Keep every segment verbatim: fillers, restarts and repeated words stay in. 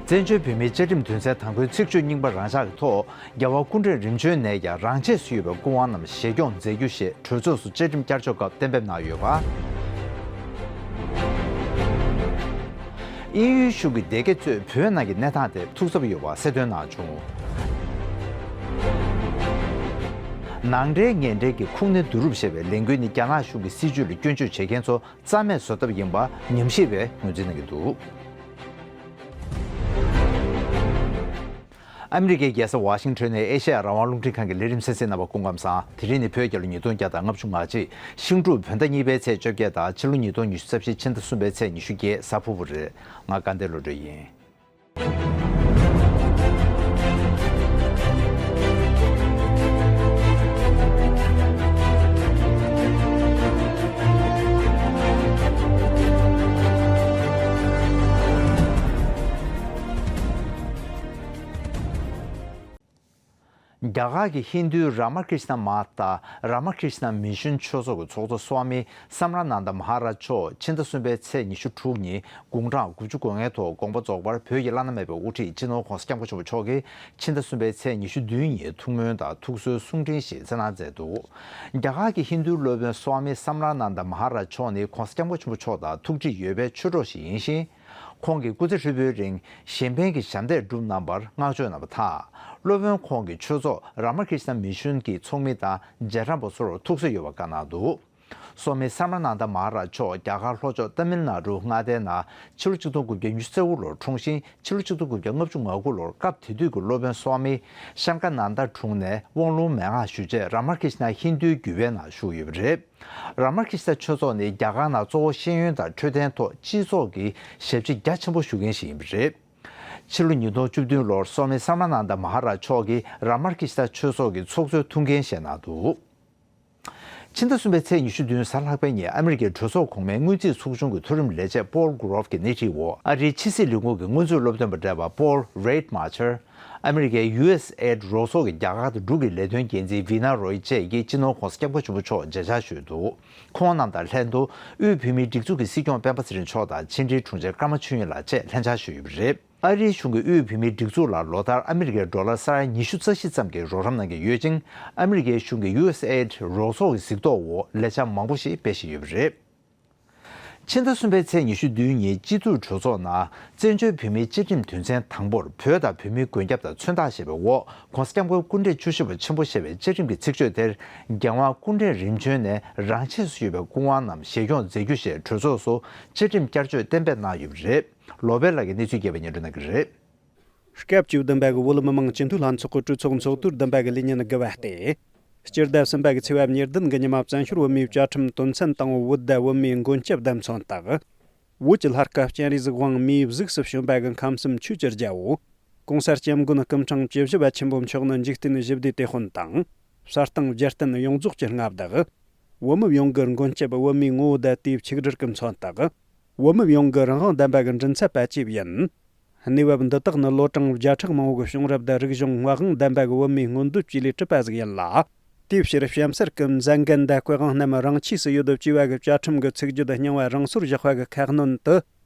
བཙན་བྱོལ་བོད་མིའི་བཅའ་ཁྲིམས་དོན་ཚན་དང་པོའི་ཚིག་བརྗོད་རྙིང་པ་རང་འཇགས་ཀྱི་ཐོག་རྒྱལ་བ་སྐུ་ཕྲེང་རིམ་བྱོན་ནས་ཀྱང་རང་ཆས་སུ་ཡོད་པའི་སྐུ་དབང་རྣམས་བཞེས་སྐྱོང་མཛད་རྒྱུ་ཞེས་གྲོས་ཚོགས་སུ་བཅའ་ཁྲིམས་བསྐྱར་བཅོས་སྐབས་གཏན་འབེབས་གནང་ཡོད་པ། དབྱིན་ཡུལ་གཞུང་གི་སྡེ་དགེ་གཙོས་བོད་ནང་གི་གནས་སྟངས་ཐད་ཐུགས་འཚབ་ཡོད་པ་གསལ་སྟོན་གནང་བྱུང་། ནང་འདྲེན་ངན་འདྲེན་གྱི་ཁུངས་སྣེ་བསྡུ་རུབ་ཞེས་པའི་ལས་འགུལ་ནི་རྒྱ་ནག་གཞུང་གི་སྲིད་བྱུས་ལ་སྐྱོན་བརྗོད་བྱེད་མཁན་ཚོ་རྩ་མེད་བཟོ་ཐབས་ཡིན་པ་ཉམས་ཞིབ་པས་ངོས་འཛིན་གནང་གི་འདུག། ཨ་མི་རི་ཀའི་རྒྱལ་ས་ཝ་ཤིང་ཊོན་ནས་ཨེ་ཤེ་ཡ་རང་དབང་རླུང་འཕྲིན་ཁང་གི་ལས་རིམ་གསན་གཟིགས་གནང་བར་སྐུ་ཁམས་བཟང་། དེ་རིང་ནི་བོད་རྒྱལ་ལོ་ཉིས་སྟོང་བརྒྱ་དང་ལྔ་བཅུ་ང་གཅིག་ཤིང་འབྲུག་བོད་ཟླ་གཉིས་པའི་ཚེས་བཅོ་བརྒྱད་དང་ཕྱི་ལོ་ཉིས་སྟོང་ཉི་ཤུ་རྩ་བཞི་ཕྱི་ཟླ་གསུམ་པའི་ཚེས་ཉི་ཤུ་བརྒྱད་གཟའ་ཕུར་བུ་རེད། ང་དགའ་ལྡན་བློ་གྲོས་ཡིན། རྒྱ་གར་གྱི་ཧིན་རྡུའི་རཱ་མ་ཀྲིཤ་ན་མ་ཐ་རཱ་མ་ཀྲིཤ་ན་མི་ཤུན་ཆོས་ཚོགས་ཀྱི་ཚོགས་གཙོ་སྭ་མི་སམ་ར་ནཱན་དྷ་མ་ཧ་རཱ་མཆོག་ཕྱི་ཟླ་གསུམ་པའི་ཚེས་ཉི་ཤུ་དྲུག་ཉིན་དགུང་གྲངས་དགུ་བཅུ་གོ་ལྔའི་ཐོག་དགོངས་པ་རྫོགས་པར་བོད་ཀྱི་བླ་ན་མེད་པའི་དབུ་ཁྲིད་སྤྱི་ནོར་༧གོང་ས་༧སྐྱབས་མགོན་ཆེན་པོ་མཆོག་གིས་ཕྱི་ཟླ་གསུམ་པའི་ཚེས་ཉི་ཤུ་བདུན་ཉིན་ཐུགས་སྨོན་དང་ཐུགས་གསོའི་གསུང་འཕྲིན་ཞིག་སྩལ་གནང་མཛད་འདུག། རྒྱ་གར་གྱི་ཧིན་རྡུའི་སློབ་དཔོན་སྭ་མི་སམ་ར་ནཱན་དྷ་མ་ཧ་རཱ་མཆོག་ནི་༧གོང་ས་༧སྐྱབས་མགོན་ཆེན་པོ་མཆོག་དང་ཐུགས་འདྲིས་ཡོད་པའི་ཆོས་གྲོགས་ཤིག་ཡིན་ཞིང་། ཁོང་གིས་སྐུ་ཚེ་ཧྲིལ་པོའི་རིང་གཞན་ཕན་གྱི་ཞབས་འདེགས་བསྒྲུབས་གནང་བར་བསྔགས་བརྗོད་གནང་བ་དང་། སློབ་དཔོན་ཁོང་གི་ཆོས་ཚོགས་རཱ་མ་ཀྲིཤ་ན་མི་ཤུན་གྱི་ཚོགས་མི་དང་རྗེས་འབྲང་པ་ཚོར་ཐུགས་གསོ་ཡོད་པ་བཀའ་གནང་འདུག། སྭ་མི་སམ་ར་ནཱན་དྷ་མ་ཧ་རཱ་མཆོག་རྒྱ་གར་ལྷོ་ཕྱོགས་ཏཱ་མིལ་ནཱ་ཌུ་མངའ་སྡེའི་ནང་ཕྱི་ལོ་ཆིག་སྟོང་དགུ་བརྒྱ་ཉི་ཤུ་རྩ་དགུ་ལོར་འཁྲུངས་ཤིང་། ཕྱི་ལོ་ཆིག་སྟོང་དགུ་བརྒྱ་ལྔ་བཅུ་ང་དགུ་ལོར་སྐབས་དེ་དུས་ཀྱི་སློབ་དཔོན་སྭ་མི་ཤང་ཀ་ནཱན་དྷ་དྲུང་ནས་དབང་ལུང་མན་ངག་ཞུ་ཆེད་རཱ་མ་ཀྲིཤ་ན་ཧིན་རྡུའི་རྒྱུད་པའི་ནང་ཞུགས་ཡོད་པ་རེད། རཱ་མ་ཀྲིཤ་ན་ཆོས་ཚོགས་ནི་རྒྱ་གར་ནང་གཙོ་བོ་ཤེས་ཡོན་དང་འཕྲོད་བསྟེན་ཐོག་སྤྱི་ཚོགས་ཀྱི་ཞབས་ཕྱི་རྒྱ་ཆེན་པོ་ཞུ་མཁན་ཞིག་ཡིན་པ་རེད། ཕྱི་ལོ་ཉིས་སྟོང་བཅུ་བདུན་ལོར་སྭ་མི་སམ་ར་ནཱན་དྷ་མ་ཧ་རཱ་མཆོག་གིས་རཱ་མ་ཀྲིཤ་ན་ཆོས་ཚོགས་ཀྱི་ཚོགས་གཙོའི་ཐུགས་འགན་བཞེས་གནང་འདུག། ཕྱི་ཟླ་གསུམ་པའི་ཚེས་ཉི་ཤུ་བདུན་གཟའ་ལྷག་པའི་ཉིན་ཨ་མི་རི་ཀའི་གྲོས་ཚོགས་གོང་མའི་སྔོན་རྩིས་ཚོགས་ཆུང་གི་མཐོ་རིམ་ལས་བྱེད་པོལ་གྷུ་རོབ་ཀྱི་སྣེ་ཁྲིད་འོག་ཨ་རིའི་ཕྱི་སྲིད་ལས་ཁུངས་ཀྱི་སྔོན་རྩིས་སློབ་སྟོན་པ་བགྲེས་པ་པོལ་རེད་མ་ཆར། ཨ་མི་རི་ཀའི་ཡུ་ཨེས་ཨེ་ཌི་རོགས་ཚོགས་ཀྱི་རྒྱ་གར་དང་འབྲུག་གི་ལས་དོན་འགན་འཛིན་ཝི་ན་རོ་ཡི་བཅས་ཀྱིས་སྤྱི་ནོར་༧གོང་ས་༧སྐྱབས་མགོན་ཆེན་པོ་མཆོག་མཇལ་བཅར་ཞུས་འདུག། ཁོང་རྣམས་དང་ལྷན་དུ་དབུས་བོད་མིའི་སྒྲིག་འཛུགས་ཀྱི་སྲིད་སྐྱོང་སྤེན་པ་ཚེ་རིང་མཆོག་དང་ཕྱི་དྲིལ་དྲུང་ཆེ་ཀརྨ་ཆོས་དབྱིངས་ལགས་བཅས་ལྷན་བཅར་ཞུས་ཡོད་པ་རེད། ཨ་རིའི་གཞུང་གིས་དབུས་བོད་མིའི་སྒྲིག་འཛུགས་ལ་ལོ་ལྟར་ཨ་མི་རི་ཀའི་ཌོ་ལར་ས་ཡ་ཉི་ཤུ་རྩ་བཞི་ཙམ་གྱི་རོགས་རམ་གནང་གི་ཡོད་ཅིང་། ཨ་མི་རི་ཀའི་གཞུང་གིས་ཡུ་ཨེས་ཨེ་ཌི་རོགས་ཚོགས་ཀྱི་གཟིགས་རྟོག་འོག་ལས་འཆར་མང་པོ་ཞིག་སྤེལ་བཞིན་ཡོད་པ་རེད། ཕྱི་ཟླ་གསུམ་པའི་ཚེས་ཉི་ཤུ་བདུན་ཉིན་སྤྱི་འཐུས་གྲོས་ཚོགས་ནང་བཙན་བྱོལ་བོད་མིའི་བཅའ་ཁྲིམས་དོན་ཚན་དང་པོར་བོད་དང་བོད་མིའི་མགོན་སྐྱབས་དང་མཚོན་རྟགས་ཞེས་པའི་འོག་༧གོང་ས་༧སྐྱབས་མགོན་སྐུ་ཕྲེང་བཅུ་བཞི་པ་ཆེན་པོ་ཞེས་པའི་བཅའ་ཁྲིམས་ཀྱི་ཚིག་བརྗོད་དེར་རྒྱལ་དབང་སྐུ་ཕྲེང་རིམ་བྱོན་ནས་རང་ཆས་སུ་ཡོད་པའི་སྐུ་དབང་རྣམས་བཞེས་སྐྱོང་མཛད་རྒྱུ་ཞེས་གྲོས་ཚོགས་སུ་བཅའ་ཁྲིམས་བསྐྱར་བཅོས་གཏན་འབེབས་གནང་ཡོད་པ་རེད། ལོ་པཎ་ལགས་ཀྱིས་གནས་ཚུལ་རྒྱས་པ་སྙན་སྒྲོན་གནང་གི་རེད། སྐབས་བཅུ་བདུན་པ་གི་བོད་མི་མང་སྤྱི་འཐུས་ལྷན་ཚོགས་ཀྱི་གྲོས་ཚོགས་ཚོགས་དུས་བདུན་པ་གི་ལས་ཉིན་དགུ་པ་སྟེ། སྤྱི་ཟླ་གསུམ་པ་གི་ཚེས་པ་ཉེར་བདུན་གི་ཉི་མ་བཙན་བྱོལ་བོད་མིའི་བཅའ་ཁྲིམས་དོན་ཚན་དང་པོ་བོད་དང་བོད་མིའི་མགོན་སྐྱབས་དང་མཚོན་རྟགས། བོད་ཀྱི་ལྷ་སྐལ་སྤྱན་རས་གཟིགས་དབང་མིའི་གཟུགས་སུ་བྱོན་པ་གི་ཁམས་གསུམ་ཆོས་ཀྱི་རྒྱལ་པོ། ༸གོང་ས་༸སྐྱབས་མགོན་སྐུ་ཕྲེང་བཅུ་བཞི་པ་ཆེན་པོ་མཆོག་ནི་འཇིག་རྟེན་ཞི་བདེའི་དེད་དཔོན་དང་། གསར་དང་རྒྱལ་བསྟན་ཡོངས་རྫོགས་ཀྱི་མངའ་བདག་བོད་མི་ཡོངས་ཀྱི་མགོན་སྐྱབས། བོད་མིའི་ངོ་བོ་དང་དེའི་ཆིག་སྒྲིལ་གྱི་མཚོན་རྟགས། བོད་མི་ཡོངས་ཀྱི་རང་དབང་ལྡན་པ་གི་མགྲིན་ཚབ་པ་བཅས་ཡིན། གནས་བབ་འདི་དག་ནི་ལོ་གྲངས་བརྒྱ་ཕྲག་མང་པོ་གི་བྱུང་རབས་དང་རིག་གཞུང་མངའ་དབང་ལྡན་པ་གི་བོད་མིའི་མངོན་འདོད་བཅས་ལས་གྲུབ་པ་ཟིག་ཡིན་ལ། དེའི་ཕྱིར་གཤམ་གསལ་གྱི་མཛད་འགན་དང་བཀའ་དབང་རྣམས་རང་ཆས་སུ་ཡོད་དོ་ཅེས་པ་གི་བཅའ་ཁྲིམས་ཀྱི་ཚིག་བརྗོད་རྙིང་བ་རང་སོར་བཞག་པ་གི་ཁ་སྣོན་དུ།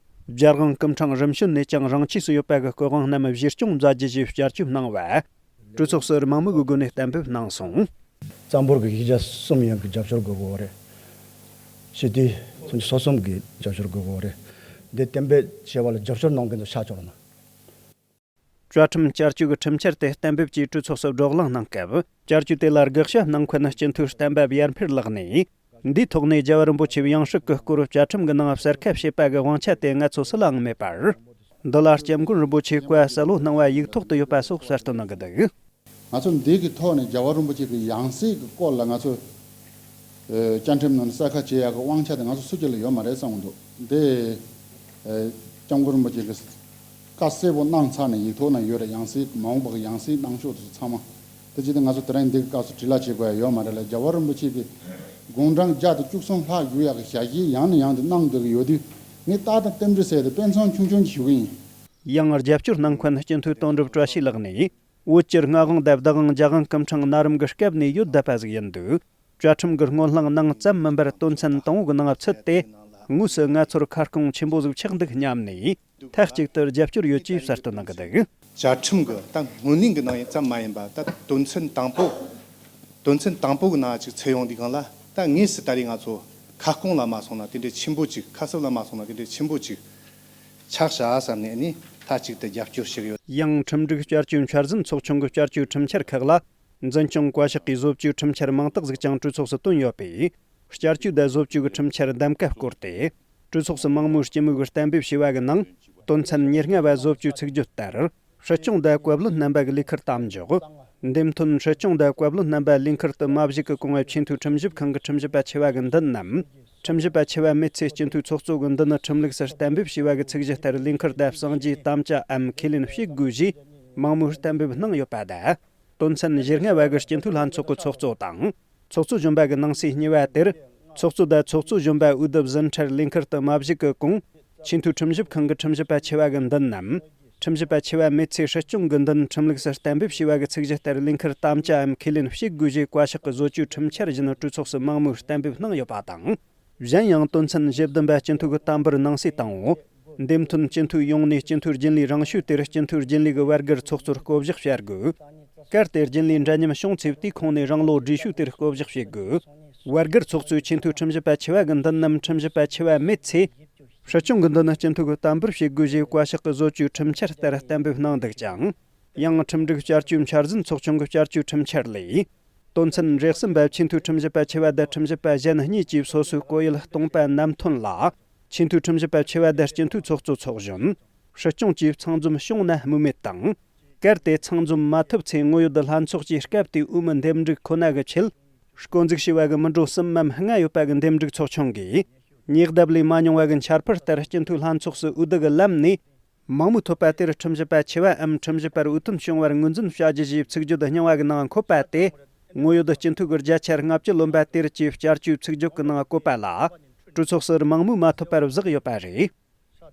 རྒྱལ་དབང་སྐུ་ཕྲེང་རིམ་བྱོན་ནས་ཀྱང་རང་ཆས་སུ་ཡོད་པ་གི་བཀའ་དབང་རྣམས་གཞིར་བཅོམ་མཛད་རྒྱུ་ཞེས་བསྐྱར་བཅོས་གནང་བ། གྲོས་ཚོགས་སུ་མང་མོས་ཀྱི་སྒོ་ནས་གཏན་འབེབས་གནང་སོང་། གཙང་པོར་གྱི་ཡིག་ཆ་གསུམ་ཡན་གྱི་རྒྱབ་སྐྱོར་དགོས་ཀྱི་ཡོད་རེད། སྤྱི་འཐུས་ཚོ་སོ་གསུམ་གྱི་རྒྱབ་སྐྱོར་དགོས་ཀྱི་ཡོད་རེད། འདི་གཏན་འབེབས་བྱས་པ་ལ་རྒྱབ་སྐྱོར་གནང་མཁན་དུ་ཆ་འཇོག་ན། བཅའ་ཁྲིམས་བསྐྱར་བཅོས་ཀྱི་ཁྲིམས་འཆར་དེ་གཏན་འབེབས་ཀྱིས་གྲོས་ཚོགས་སུ་བགྲོ་གླེང་གནང་སྐབས། བསྐྱར་བཅོས་དེ་ལ་དགག་བྱ་གནང་མཁན་སྤྱི་འཐུས་གཏན་འབེབས་ཡར་འཕེལ་ལགས་ནས། འདིའི་ཐོག་ནས་རྒྱལ་བ་རིན་པོ་ཆེའི་ཡང་སྲིད་ཀྱི་སྐོར་བཅའ་ཁྲིམས་ཀྱི་ནང་གསལ་ཁ་བྱེད་པ་གི་དབང་ཆ་དེ་ང་ཚོ་སུ་ལའང་མེད་པར། འདི་ལ་སྐྱབས་མགོན་རིན་པོ་ཆེའི་བཀའ་གསལ་བོ་གནང་བ་ཡིག་ཐོག་ཏུ་ཡོད་པ་སོགས་གསལ་སྟོན་གནང་གི་འདུག། ང་ཚོ་འདི་གི་ཐོག་ནས་རྒྱལ་བ་རིན་པོ་ཆེ་གི་ཡང་སྲིད་ཀྱི་སྐོར་ལ་ང་ཚོ་ཨ་བཅའ་ཁྲིམས་ནང་གསལ་ཁ་བྱེད་ཡག་གི་དབང་ཆ་དེ་ང་ཚོ་སུ་གཅིག་ལ་ཡོད་མ་རེད་བསམ་གྱི་འདུག། འདི་ཨ་སྐྱབས་མགོན་རིན་པོ་ཆེ་གི་བཀའ་གསལ་པོ་གནང་ཚར་ནས་ཡིག་ཐོག་ན་ཡོད་རེད། ཡང་སྲིད་མ་འོངས་པ་གི་ཡང་སྲིད་གནང་ཕྱོགས་དེ་ཚོ་ཚང་མ། དེ་བྱས་ཏེ་ང་ཚོ་དེ་རིང་འདི་གི་སྐབས་སུ་དྲི་ལན་བྱེད་དགོས་ཡ་ཡོད་མ་རེད་ལ། རྒྱལ་བ་རིན་པོ་ཆེ་གི་དགུང་གྲངས་བརྒྱ་དང་བཅུ་གསུམ་ལྷག་བཞུགས་ཡག་གི་ཞལ་བཞེས་ཡང་ནས་ཡང་དུ་གནང་བསྡད་ཀྱི་ཡོད་དུས། ངས་ཏག་ཏག་རྟེན་འབྲེལ་ཟེར་ཏེ་དཔེ་མཚོན་ཆུང་ཆུང་ཅིག་ཞུ་གི་ཡིན། ཡང་རྒྱབ་སྐྱོར་གནང་མཁན་སྤྱི་འཐུས་དོན་གྲུབ་བཀྲ་ཤིས་ལགས་ནས། བོད་ཀྱི་མངའ་དབང་དང་བདག་དབང་རྒྱལ་དབང་སྐུ་ཕྲེང་ན་རིམ་གྱི་སྐབས་ནས་ཡོད་བསྡད་པ་ཟིག་ཡིན་དུས། བཅའ་ཁྲིམས་ཀྱི་སྔོན་བསླངས་ནང་ཙམ་མིན་པར་དོན་ཚན་དང་པོ་གི་ནང་ཚུད་དེ། དངོས་སུ་ང་ཚོར་ཁ་སྐོང་ཆེན་པོ་ཟིག་ཆགས་འདུག་སྙམ་ནས། མཐའ་གཅིག་ཏུ་རྒྱབ་སྐྱོར་ཡོད་ཅེས་གསལ་སྟོན་གནང་གི་འདུག་བཅའ་ཁྲིམས་ཀྱི་ད་སྔོན་གླེང་གི་ནང་ཡིན་ཙམ་མ་ཡིན་པ། ད་དོན་ཚན་དང་པོ། དོན་ཚན་དང་པོ་གི་ནང་ཅིག་ཚུད་ཡོང་དུས་སྒང་ལ། ད་དངོས་སུ་ད་རེས་ང་ཚོ་ཁ་སྐོང་ལ་མ་སོང་ན་དེ་འདྲའི་ཆེན་པོ་ཅིག་ཁ་གསབ་ལ་མ་སོང་ན་དེ་འདྲའི་ཆེན་པོ་ཅིག་ཆགས་བཞག་བསམ་ནས་ནི་མཐའ་གཅིག་ཏུ་རྒྱབ་སྐྱོར་བྱེད་ཀྱི་ཡོད། ཡང་ཁྲིམས་སྒྲིག་བསྐྱར་བཅོས་འཆར་ཟིན་ཚོགས་ཆུང་གི་བསྐྱར་བཅོས་ཁྲིམས་འཆར་ཁག་ལ། འཛིན་སྐྱོང་བཀའ་ཤག་གིས་བཟོ་བཅོས་ཁྲིམས་འཆར་མང་དག་ཟིག་ཀྱང་གྲོས་ཚོགས་སུ་བཏོན་ཡོད་པས། བསྐྱར་བཅོས་དང་བཟོ་བཅོས་ཀྱི་ཁྲིམས་འཆར་གདམ་ཀ་སྐོར་ཏེ། གྲོས་ཚོགས་སུ་མང་མོས་སྤྱི་མོས་ཀྱིས་གཏན་འབེབས་བྱས་པ་གི་ནང་། དོན་ཚན་ཉེར་ལྔ་བ་བཟོ་བཅོས་ཚིག་བརྗོད་ལྟར། སྲིད་སྐྱོང་དང་བཀའ་བློན་རྣམ་པ་གི་ལས་ཁུར་དམ་འཇོག་འདེམས་ཐོན་སྲིད་སྐྱོང་དང་བཀའ་བློན་རྣམ་པ་ལས་ཁུར་དུ་མ་བཞུགས་ཀྱི་གོང་བ་ཆེས་མཐོའི་ཁྲིམས་ཞིབ་ཁང་གི་ཁྲིམས་ཞིབ་པ་ཆེ་བ་གི་མདུན་ནམ། ཁྲིམས་ཞིབ་པ་ཆེ་བ་མེད་ཚེ་སྤྱི་འཐུས་ཚོགས་གཙོ་གི་མདུན་ནས་ཁྲིམས་ལུགས་སུ་གཏན་འབེབས་བྱས་པ་གི་ཚིག་གཞི་ལྟར་ལས་ཁུར་དང་གསང་རྒྱའི་དམ་བཅའ་འམ་ཁས་ལེན་བྱེད་དགོས་ཞེས་མང་མོས་གཏན་འབེབས་གནང་ཡོད་པ་དང་། དོན་ཚན་བཞི་ལྔ་བ་གི་སྤྱི་འཐུས་ལྷན་ཚོགས་ཀྱི་ཚོགས་གཙོ་དང་། ཚོགས་གཙོ་གཞོན་པ་གི་ནང་གསེས་གཉིས་པ་དེར། ཚོགས་གཙོ་དང་ཚོགས་གཙོ་གཞོན་པ་འོས་བསྡུ་ཟིན་འཕྲལ་ལས་ཁུར་དུ་མ་བཞུགས་ཀྱི་གོང་། ཆེས་མཐོའི་ཁྲིམས་ཞིབ་ཁང་གི་ཁྲིམས་ཞིབ་པ་ཆེ་བ་གི་མདུན་ནམ། ཁྲིམས་ཞིབ་པ་ཆེ་བ་མེད་ཚེ་སྲིད་སྐྱོང་གི་མདུན་ཁྲིམས་ལུགས་སུ་གཏན་འབེབས་བྱས་པ་གི་ཚིག་གཞི་ལྟར་ལས་ཁུར་དམ་བཅའ་འམ་ཁས་ལེན་བྱེད་དགོས་ཞེས་བཀའ་ཤག་གི་བཟོ་བཅོས་ཁྲིམས་འཆར་བཞིན་གྲོས་ཚོགས་སུ་མང་མོས་གཏན་འབེབས་གནང་ཡོད་པ་དང་། གཞན་ཡང་དོན་ཚན་བཞི་བདུན་པ་སྤྱི་འཐུས་ཀྱི་དམ་པོར་ནང་གསེས་དང་འོག་འདེམས་ཐོན་སྤྱི་འཐུས་ཡོངས་ནས་སྤྱི་འཐུས་རྒྱུན་ལས་རང་ཞུ་དེར་སྤྱི་འཐུས་རྒྱུན་ལས་ཀྱི་བར་བརྒལ་ཚོགས་གཙོར་བསྐོ་གཞག་བྱ་དགོས། གལ་ཏེ་རྒྱུན་ལས་འདྲ་མཉམ་བྱུང་ཚེ་དེའི་ཁོངས་ནས་རང་ལོ་བགྲེས་ཤོས་དེར་བསྐོ་གཞག་བྱེད་དགོས། བར་བརྒལ་ཚོགས་གཙོས་ཆེས་མཐོའི་ཁྲིམས་ཞིབ་པ་ཆེ་བ་གི་མདུན་ནམ་ཁྲིམས་ཞིབ་པ་ཆེ་བ་མེད་ཚེ། སྲིད་སྐྱོང་གི་མདུན་ནས་སྤྱི་འཐུས་ཀྱི་དམ་པོར་བྱེད་དགོས་ཞེས་བཀའ་ཤག་གི་བཟོ་བཅོས་ཁྲིམས་འཆར་ལྟར་གཏན་འབེབས་གནང་འདུག་ཅིང་། ཡང་ཁྲིམས་སྒྲིག་བསྐྱར་བཅོས་འཆར་ཟིན་ཚོགས་ཆུང་གི་བསྐྱར་བཅོས་ཁྲིམས་འཆར་ལས། དོན་ཚན་རེ་གསུམ་པ་ཆེས་མཐོའི་ཁྲིམས་ཞིབ་པ་ཆེ་བ་དང་ཁྲིམས་ཞིབ་པ་གཞན་གཉིས་ཀྱིས་སོ་སོའི་བསྐོ་ཡུལ་སྟོང་པ་ནམ་ཐོན་ལ། ཆེས་མཐོའི་ཁྲིམས་ཞིབ་པ་ཆེ་བ་དང་སྤྱི་འཐུས་ཚོགས་གཙོ་ཚོགས་གཞོན། སྲིད་སྐྱོང་བཅས་ཚང་འཛོམས་བྱུང་ན་སྨོས་མེད་དང་། གལ་ཏེ་ཚང་འཛོམས་མ་ཐུབ་ཚེ་ངོ་ཡོད་ལྷན་ཚོགས་ཀྱིས་སྐབས་དེའི་འོས་མི་འདེམས་སྒྲུག་ཁོ་ན་གི་ཆེད། བསྐོ་འཛུགས་བྱས་པ་གི་མི་འགྲོ་གསུམ་མམ་ལྔ་ཡོད་པ་གི་འདེམས་སྒྲུག་ཚོགས་ཆུང་གིས། ཉེ་ལྡབ་ལས་མ་མྱོང་བ་གི་འཆར་འཕུར་ལྟར་སྤྱི་འཐུས་ལྷན་ཚོགས་སུ་འོས་བསྡུ་གི་ལམ་ནས། མང་མོས་ཐོབ་པ་དེར་ཁྲིམས་ཞིབ་པ་ཆེ་བའམ་ཁྲིམས་ཞིབ་པར་འོས་ཐོན་བྱུང་བར་ངོས་འཛིན་བྱ་རྒྱུ་ཞེས་ཚིག་བརྗོད་རྙིང་བ་གི་ནང་འཁོད་པ་དེ། ངོ་ཡོད་སྤྱི་འཐུས་ཀྱི་བརྒྱ་ཆ་ལྔ་བཅུ་ལོན་པ་དེར་ཅེས་བསྐྱར་བཅོས་ཚིག་བརྗོད་ཀྱི་ནང་བཀོད་པ་ལ། གྲོས་ཚོགས་སུ་མང་མོས་མ་ཐོབ་པར་བཞག་ཡོད་པ་རེད།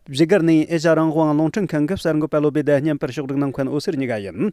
བཞུགས་སྒར་ནས་ཨེ་ཤ་རང་དབང་རླུང་འཕྲིན་ཁང་གི་གསར་འགོད་པ་བློ་བྷེ་དང་མཉམ་པར་ཕྱོགས་སྒྲིག་གནང་མཁན་འོད་ཟེར་གཉིས་ཀ་ཡིན།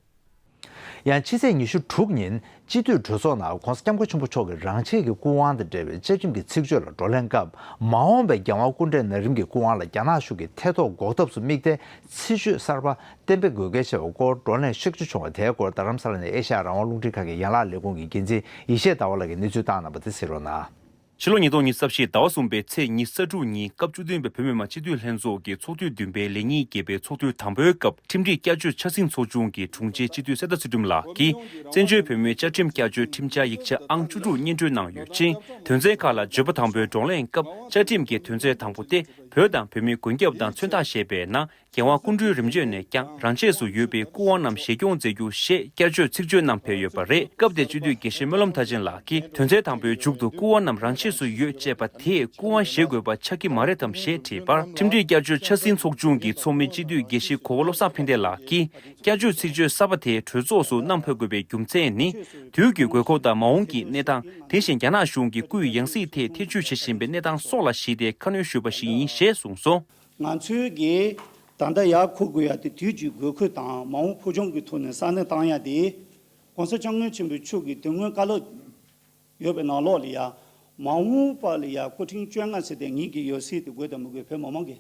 ཡང་ཕྱི་ཚེས་ཉི་ཤུ་དྲུག་ཉིན་སྤྱི་འཐུས་གྲོས་ཚོགས་ནང་༸གོང་ས་༸སྐྱབས་མགོན་ཆེན་པོ་མཆོག་གི་རང་ཆས་ཀྱི་སྐུ་དབང་དང་འབྲེལ་བའི་བཅའ་ཁྲིམས་ཀྱི་ཚིག་བརྗོད་ལ་བགྲོ་གླེང་སྐབས། མ་འོངས་པའི་རྒྱལ་དབང་སྐུ་ཕྲེང་ན་རིམ་གྱི་སྐུ་དབང་ལ་རྒྱ་ནག་གཞུང་གིས་ཐེ་གཏོགས་འགོག་ཐབས་སུ་དམིགས་ཏེ་ཚིག་བརྗོད་གསར་པ་གཏན་འབེབས་དགོས་གལ་ཆེ་བའི་སྐོར་བགྲོ་གླེང་ཤུགས་ཆེ་བྱུང་བ་དེའི་སྐོར་རྡ་རམ་ས་ལ་ནས་ཨེ་ཤ་ཡ་རང་དབང་རླུང་འཕྲིན་ཁང་གི་ཡན་ལག་ལས་ཁུངས་ཀྱི་འགན་འཛིན་ཡེ་ཤེས་ཟླ་བ་ལགས་ཀྱིས་གནས་ཚུལ་བཏང་གནང་བ་དེ་གཟིགས་རོགས་གནང་། ཕྱི་ལོ་ཉིས་སྟོང་ཉི་ཤུ་རྩ་བཞི་ཟླ་བ་གསུམ་པའི་ཚེས་ཉི་ཤུ་རྩ་དྲུག་ཉིན་སྐབས་བཅུ་བདུན་པའི་བོད་མི་མང་སྤྱི་འཐུས་ལྷན་ཚོགས་ཀྱི་ཚོགས་དུས་བདུན་པའི་ལས་ཉིན་བརྒྱད་པའི་ཚོགས་དུས་དང་པོའི་སྐབས་ཁྲིམས་སྒྲིག་བསྐྱར་བཅོས་འཆར་ཟིན་ཚོགས་ཆུང་གི་དྲུང་ཆེ་སྤྱི་འཐུས་གསེར་རྟ་ཚུལ་ཁྲིམས་ལགས་ཀྱིས་བཙན་བྱོལ་བོད་མིའི་བཅའ་ཁྲིམས་བསྐྱར་བཅོས་ཁྲིམས་འཆར་ཡིག་ཆ་ཨང་བཅུ་དྲུག་སྙན་སྒྲོན་གནང་ཡོད་ཅིང་། དོན་ཚན་ཁག་ལ་བརྗོད་པ་དང་པོའི་བགྲོ་གླེང་སྐབས་བཅའ་ཁྲིམས་ཀྱི་དོན་ཚན་དང་པོ་སྟེ། བོད་དང་བོད་མིའི་མགོན་སྐྱབས་དང་མཚོན་རྟགས་ཞེས་པའི་ནང་། རྒྱལ་དབང་སྐུ་ཕྲེང་རིམ་བྱོན་ནས་ཀྱང་རང་ཆས་སུ་ཡོད་པའི་སྐུ་དབང་རྣམས་གཞི་སྐྱོང་མཛད་རྒྱུ་ཞེས་བསྐྱར་བཅོས་ཚིག་བརྗོད་གནང་ཕེབས་ཡོད་པ་རེད། སྐབས་དེར་སྤྱི་འཐུས་དགེ་བཤེས་སྨོན་ལམ་མཐར་ཕྱིན་ལགས་ཀྱིས་དོན་ཚན་དང་པོའི་མཇུག་ཏུ་སྐུ་དབང་རྣམས་རང་ཆས་སུ་ཡོད་ཅེས་པ་དེས་སྐུ་དབང་བཞེས་དགོས་པ་ཆགས་ཀྱི་མ་རེད་དམ་ཞེས་དྲིས་པར། ཁྲིམས་སྒྲིག་བསྐྱར་བཅོས་འཆར་ཟིན་ཚོགས་ཆུང་གི་ཚོགས་མི་སྤྱི་འཐུས་དགེ་བཤེས་གོ་བོ་བློ་བཟང་ཕན་བདེ་ལགས་ཀྱིས་བསྐྱར་བཅོས་ཚིག་བརྗོད་གསར་པ་དེ་གྲོས་ཚོགས་སུ་གནང་ཕོད་དགོས་པའི་རྒྱུ་མཚན་ནི། དུས་ཀྱི་དགོས་མཁོ་དང་མ་འོངས་ཀྱི་གནས་སྟངས། དེ་བཞིན་རྒྱ་ནག་གཞུང་གིས་སྐུའི་ཡང་སྲིད་ཐད་ཐེ་བྱུས་བྱེད་བཞིན་པའི་གནས་སྟངས་སོགས་ལ་གཞིགས་ཏེ་ཁ་སྣོན་ཞུས་པ་ཞིག་ཡིན་ཞེས་གསུངས་སོང་། ང་ཚོའི་གི་ད་ལྟ་ཡར་འཁུར་དགོས་ཡ་དེ་དུས་ཀྱི་དགོས་མཁོ་དང་མ་འོངས་འཕོ་སྐྱོད་ཀྱི་ཐོག་ནས་ས་གནས་བཏང་ཡ་དེ། ༸གོང་ས་༸སྐྱབས་མགོན་ཆེན་པོ་མཆོག་གི་དེ་སྔོན་བཀའ་སློབ་ཡོད་པའི་ནང་ལོགས་ལ་ཡ། མ་འོངས་པ་ལ་ཡ་སྐུ་ཕྲེང་བཅོ་ལྔ་ཟེར་དེ་ངེད་ཀྱི་ཡོད་སྲིད་དེ་དགོས་དང་མི་དགོས་བོད་མི་མང་གི་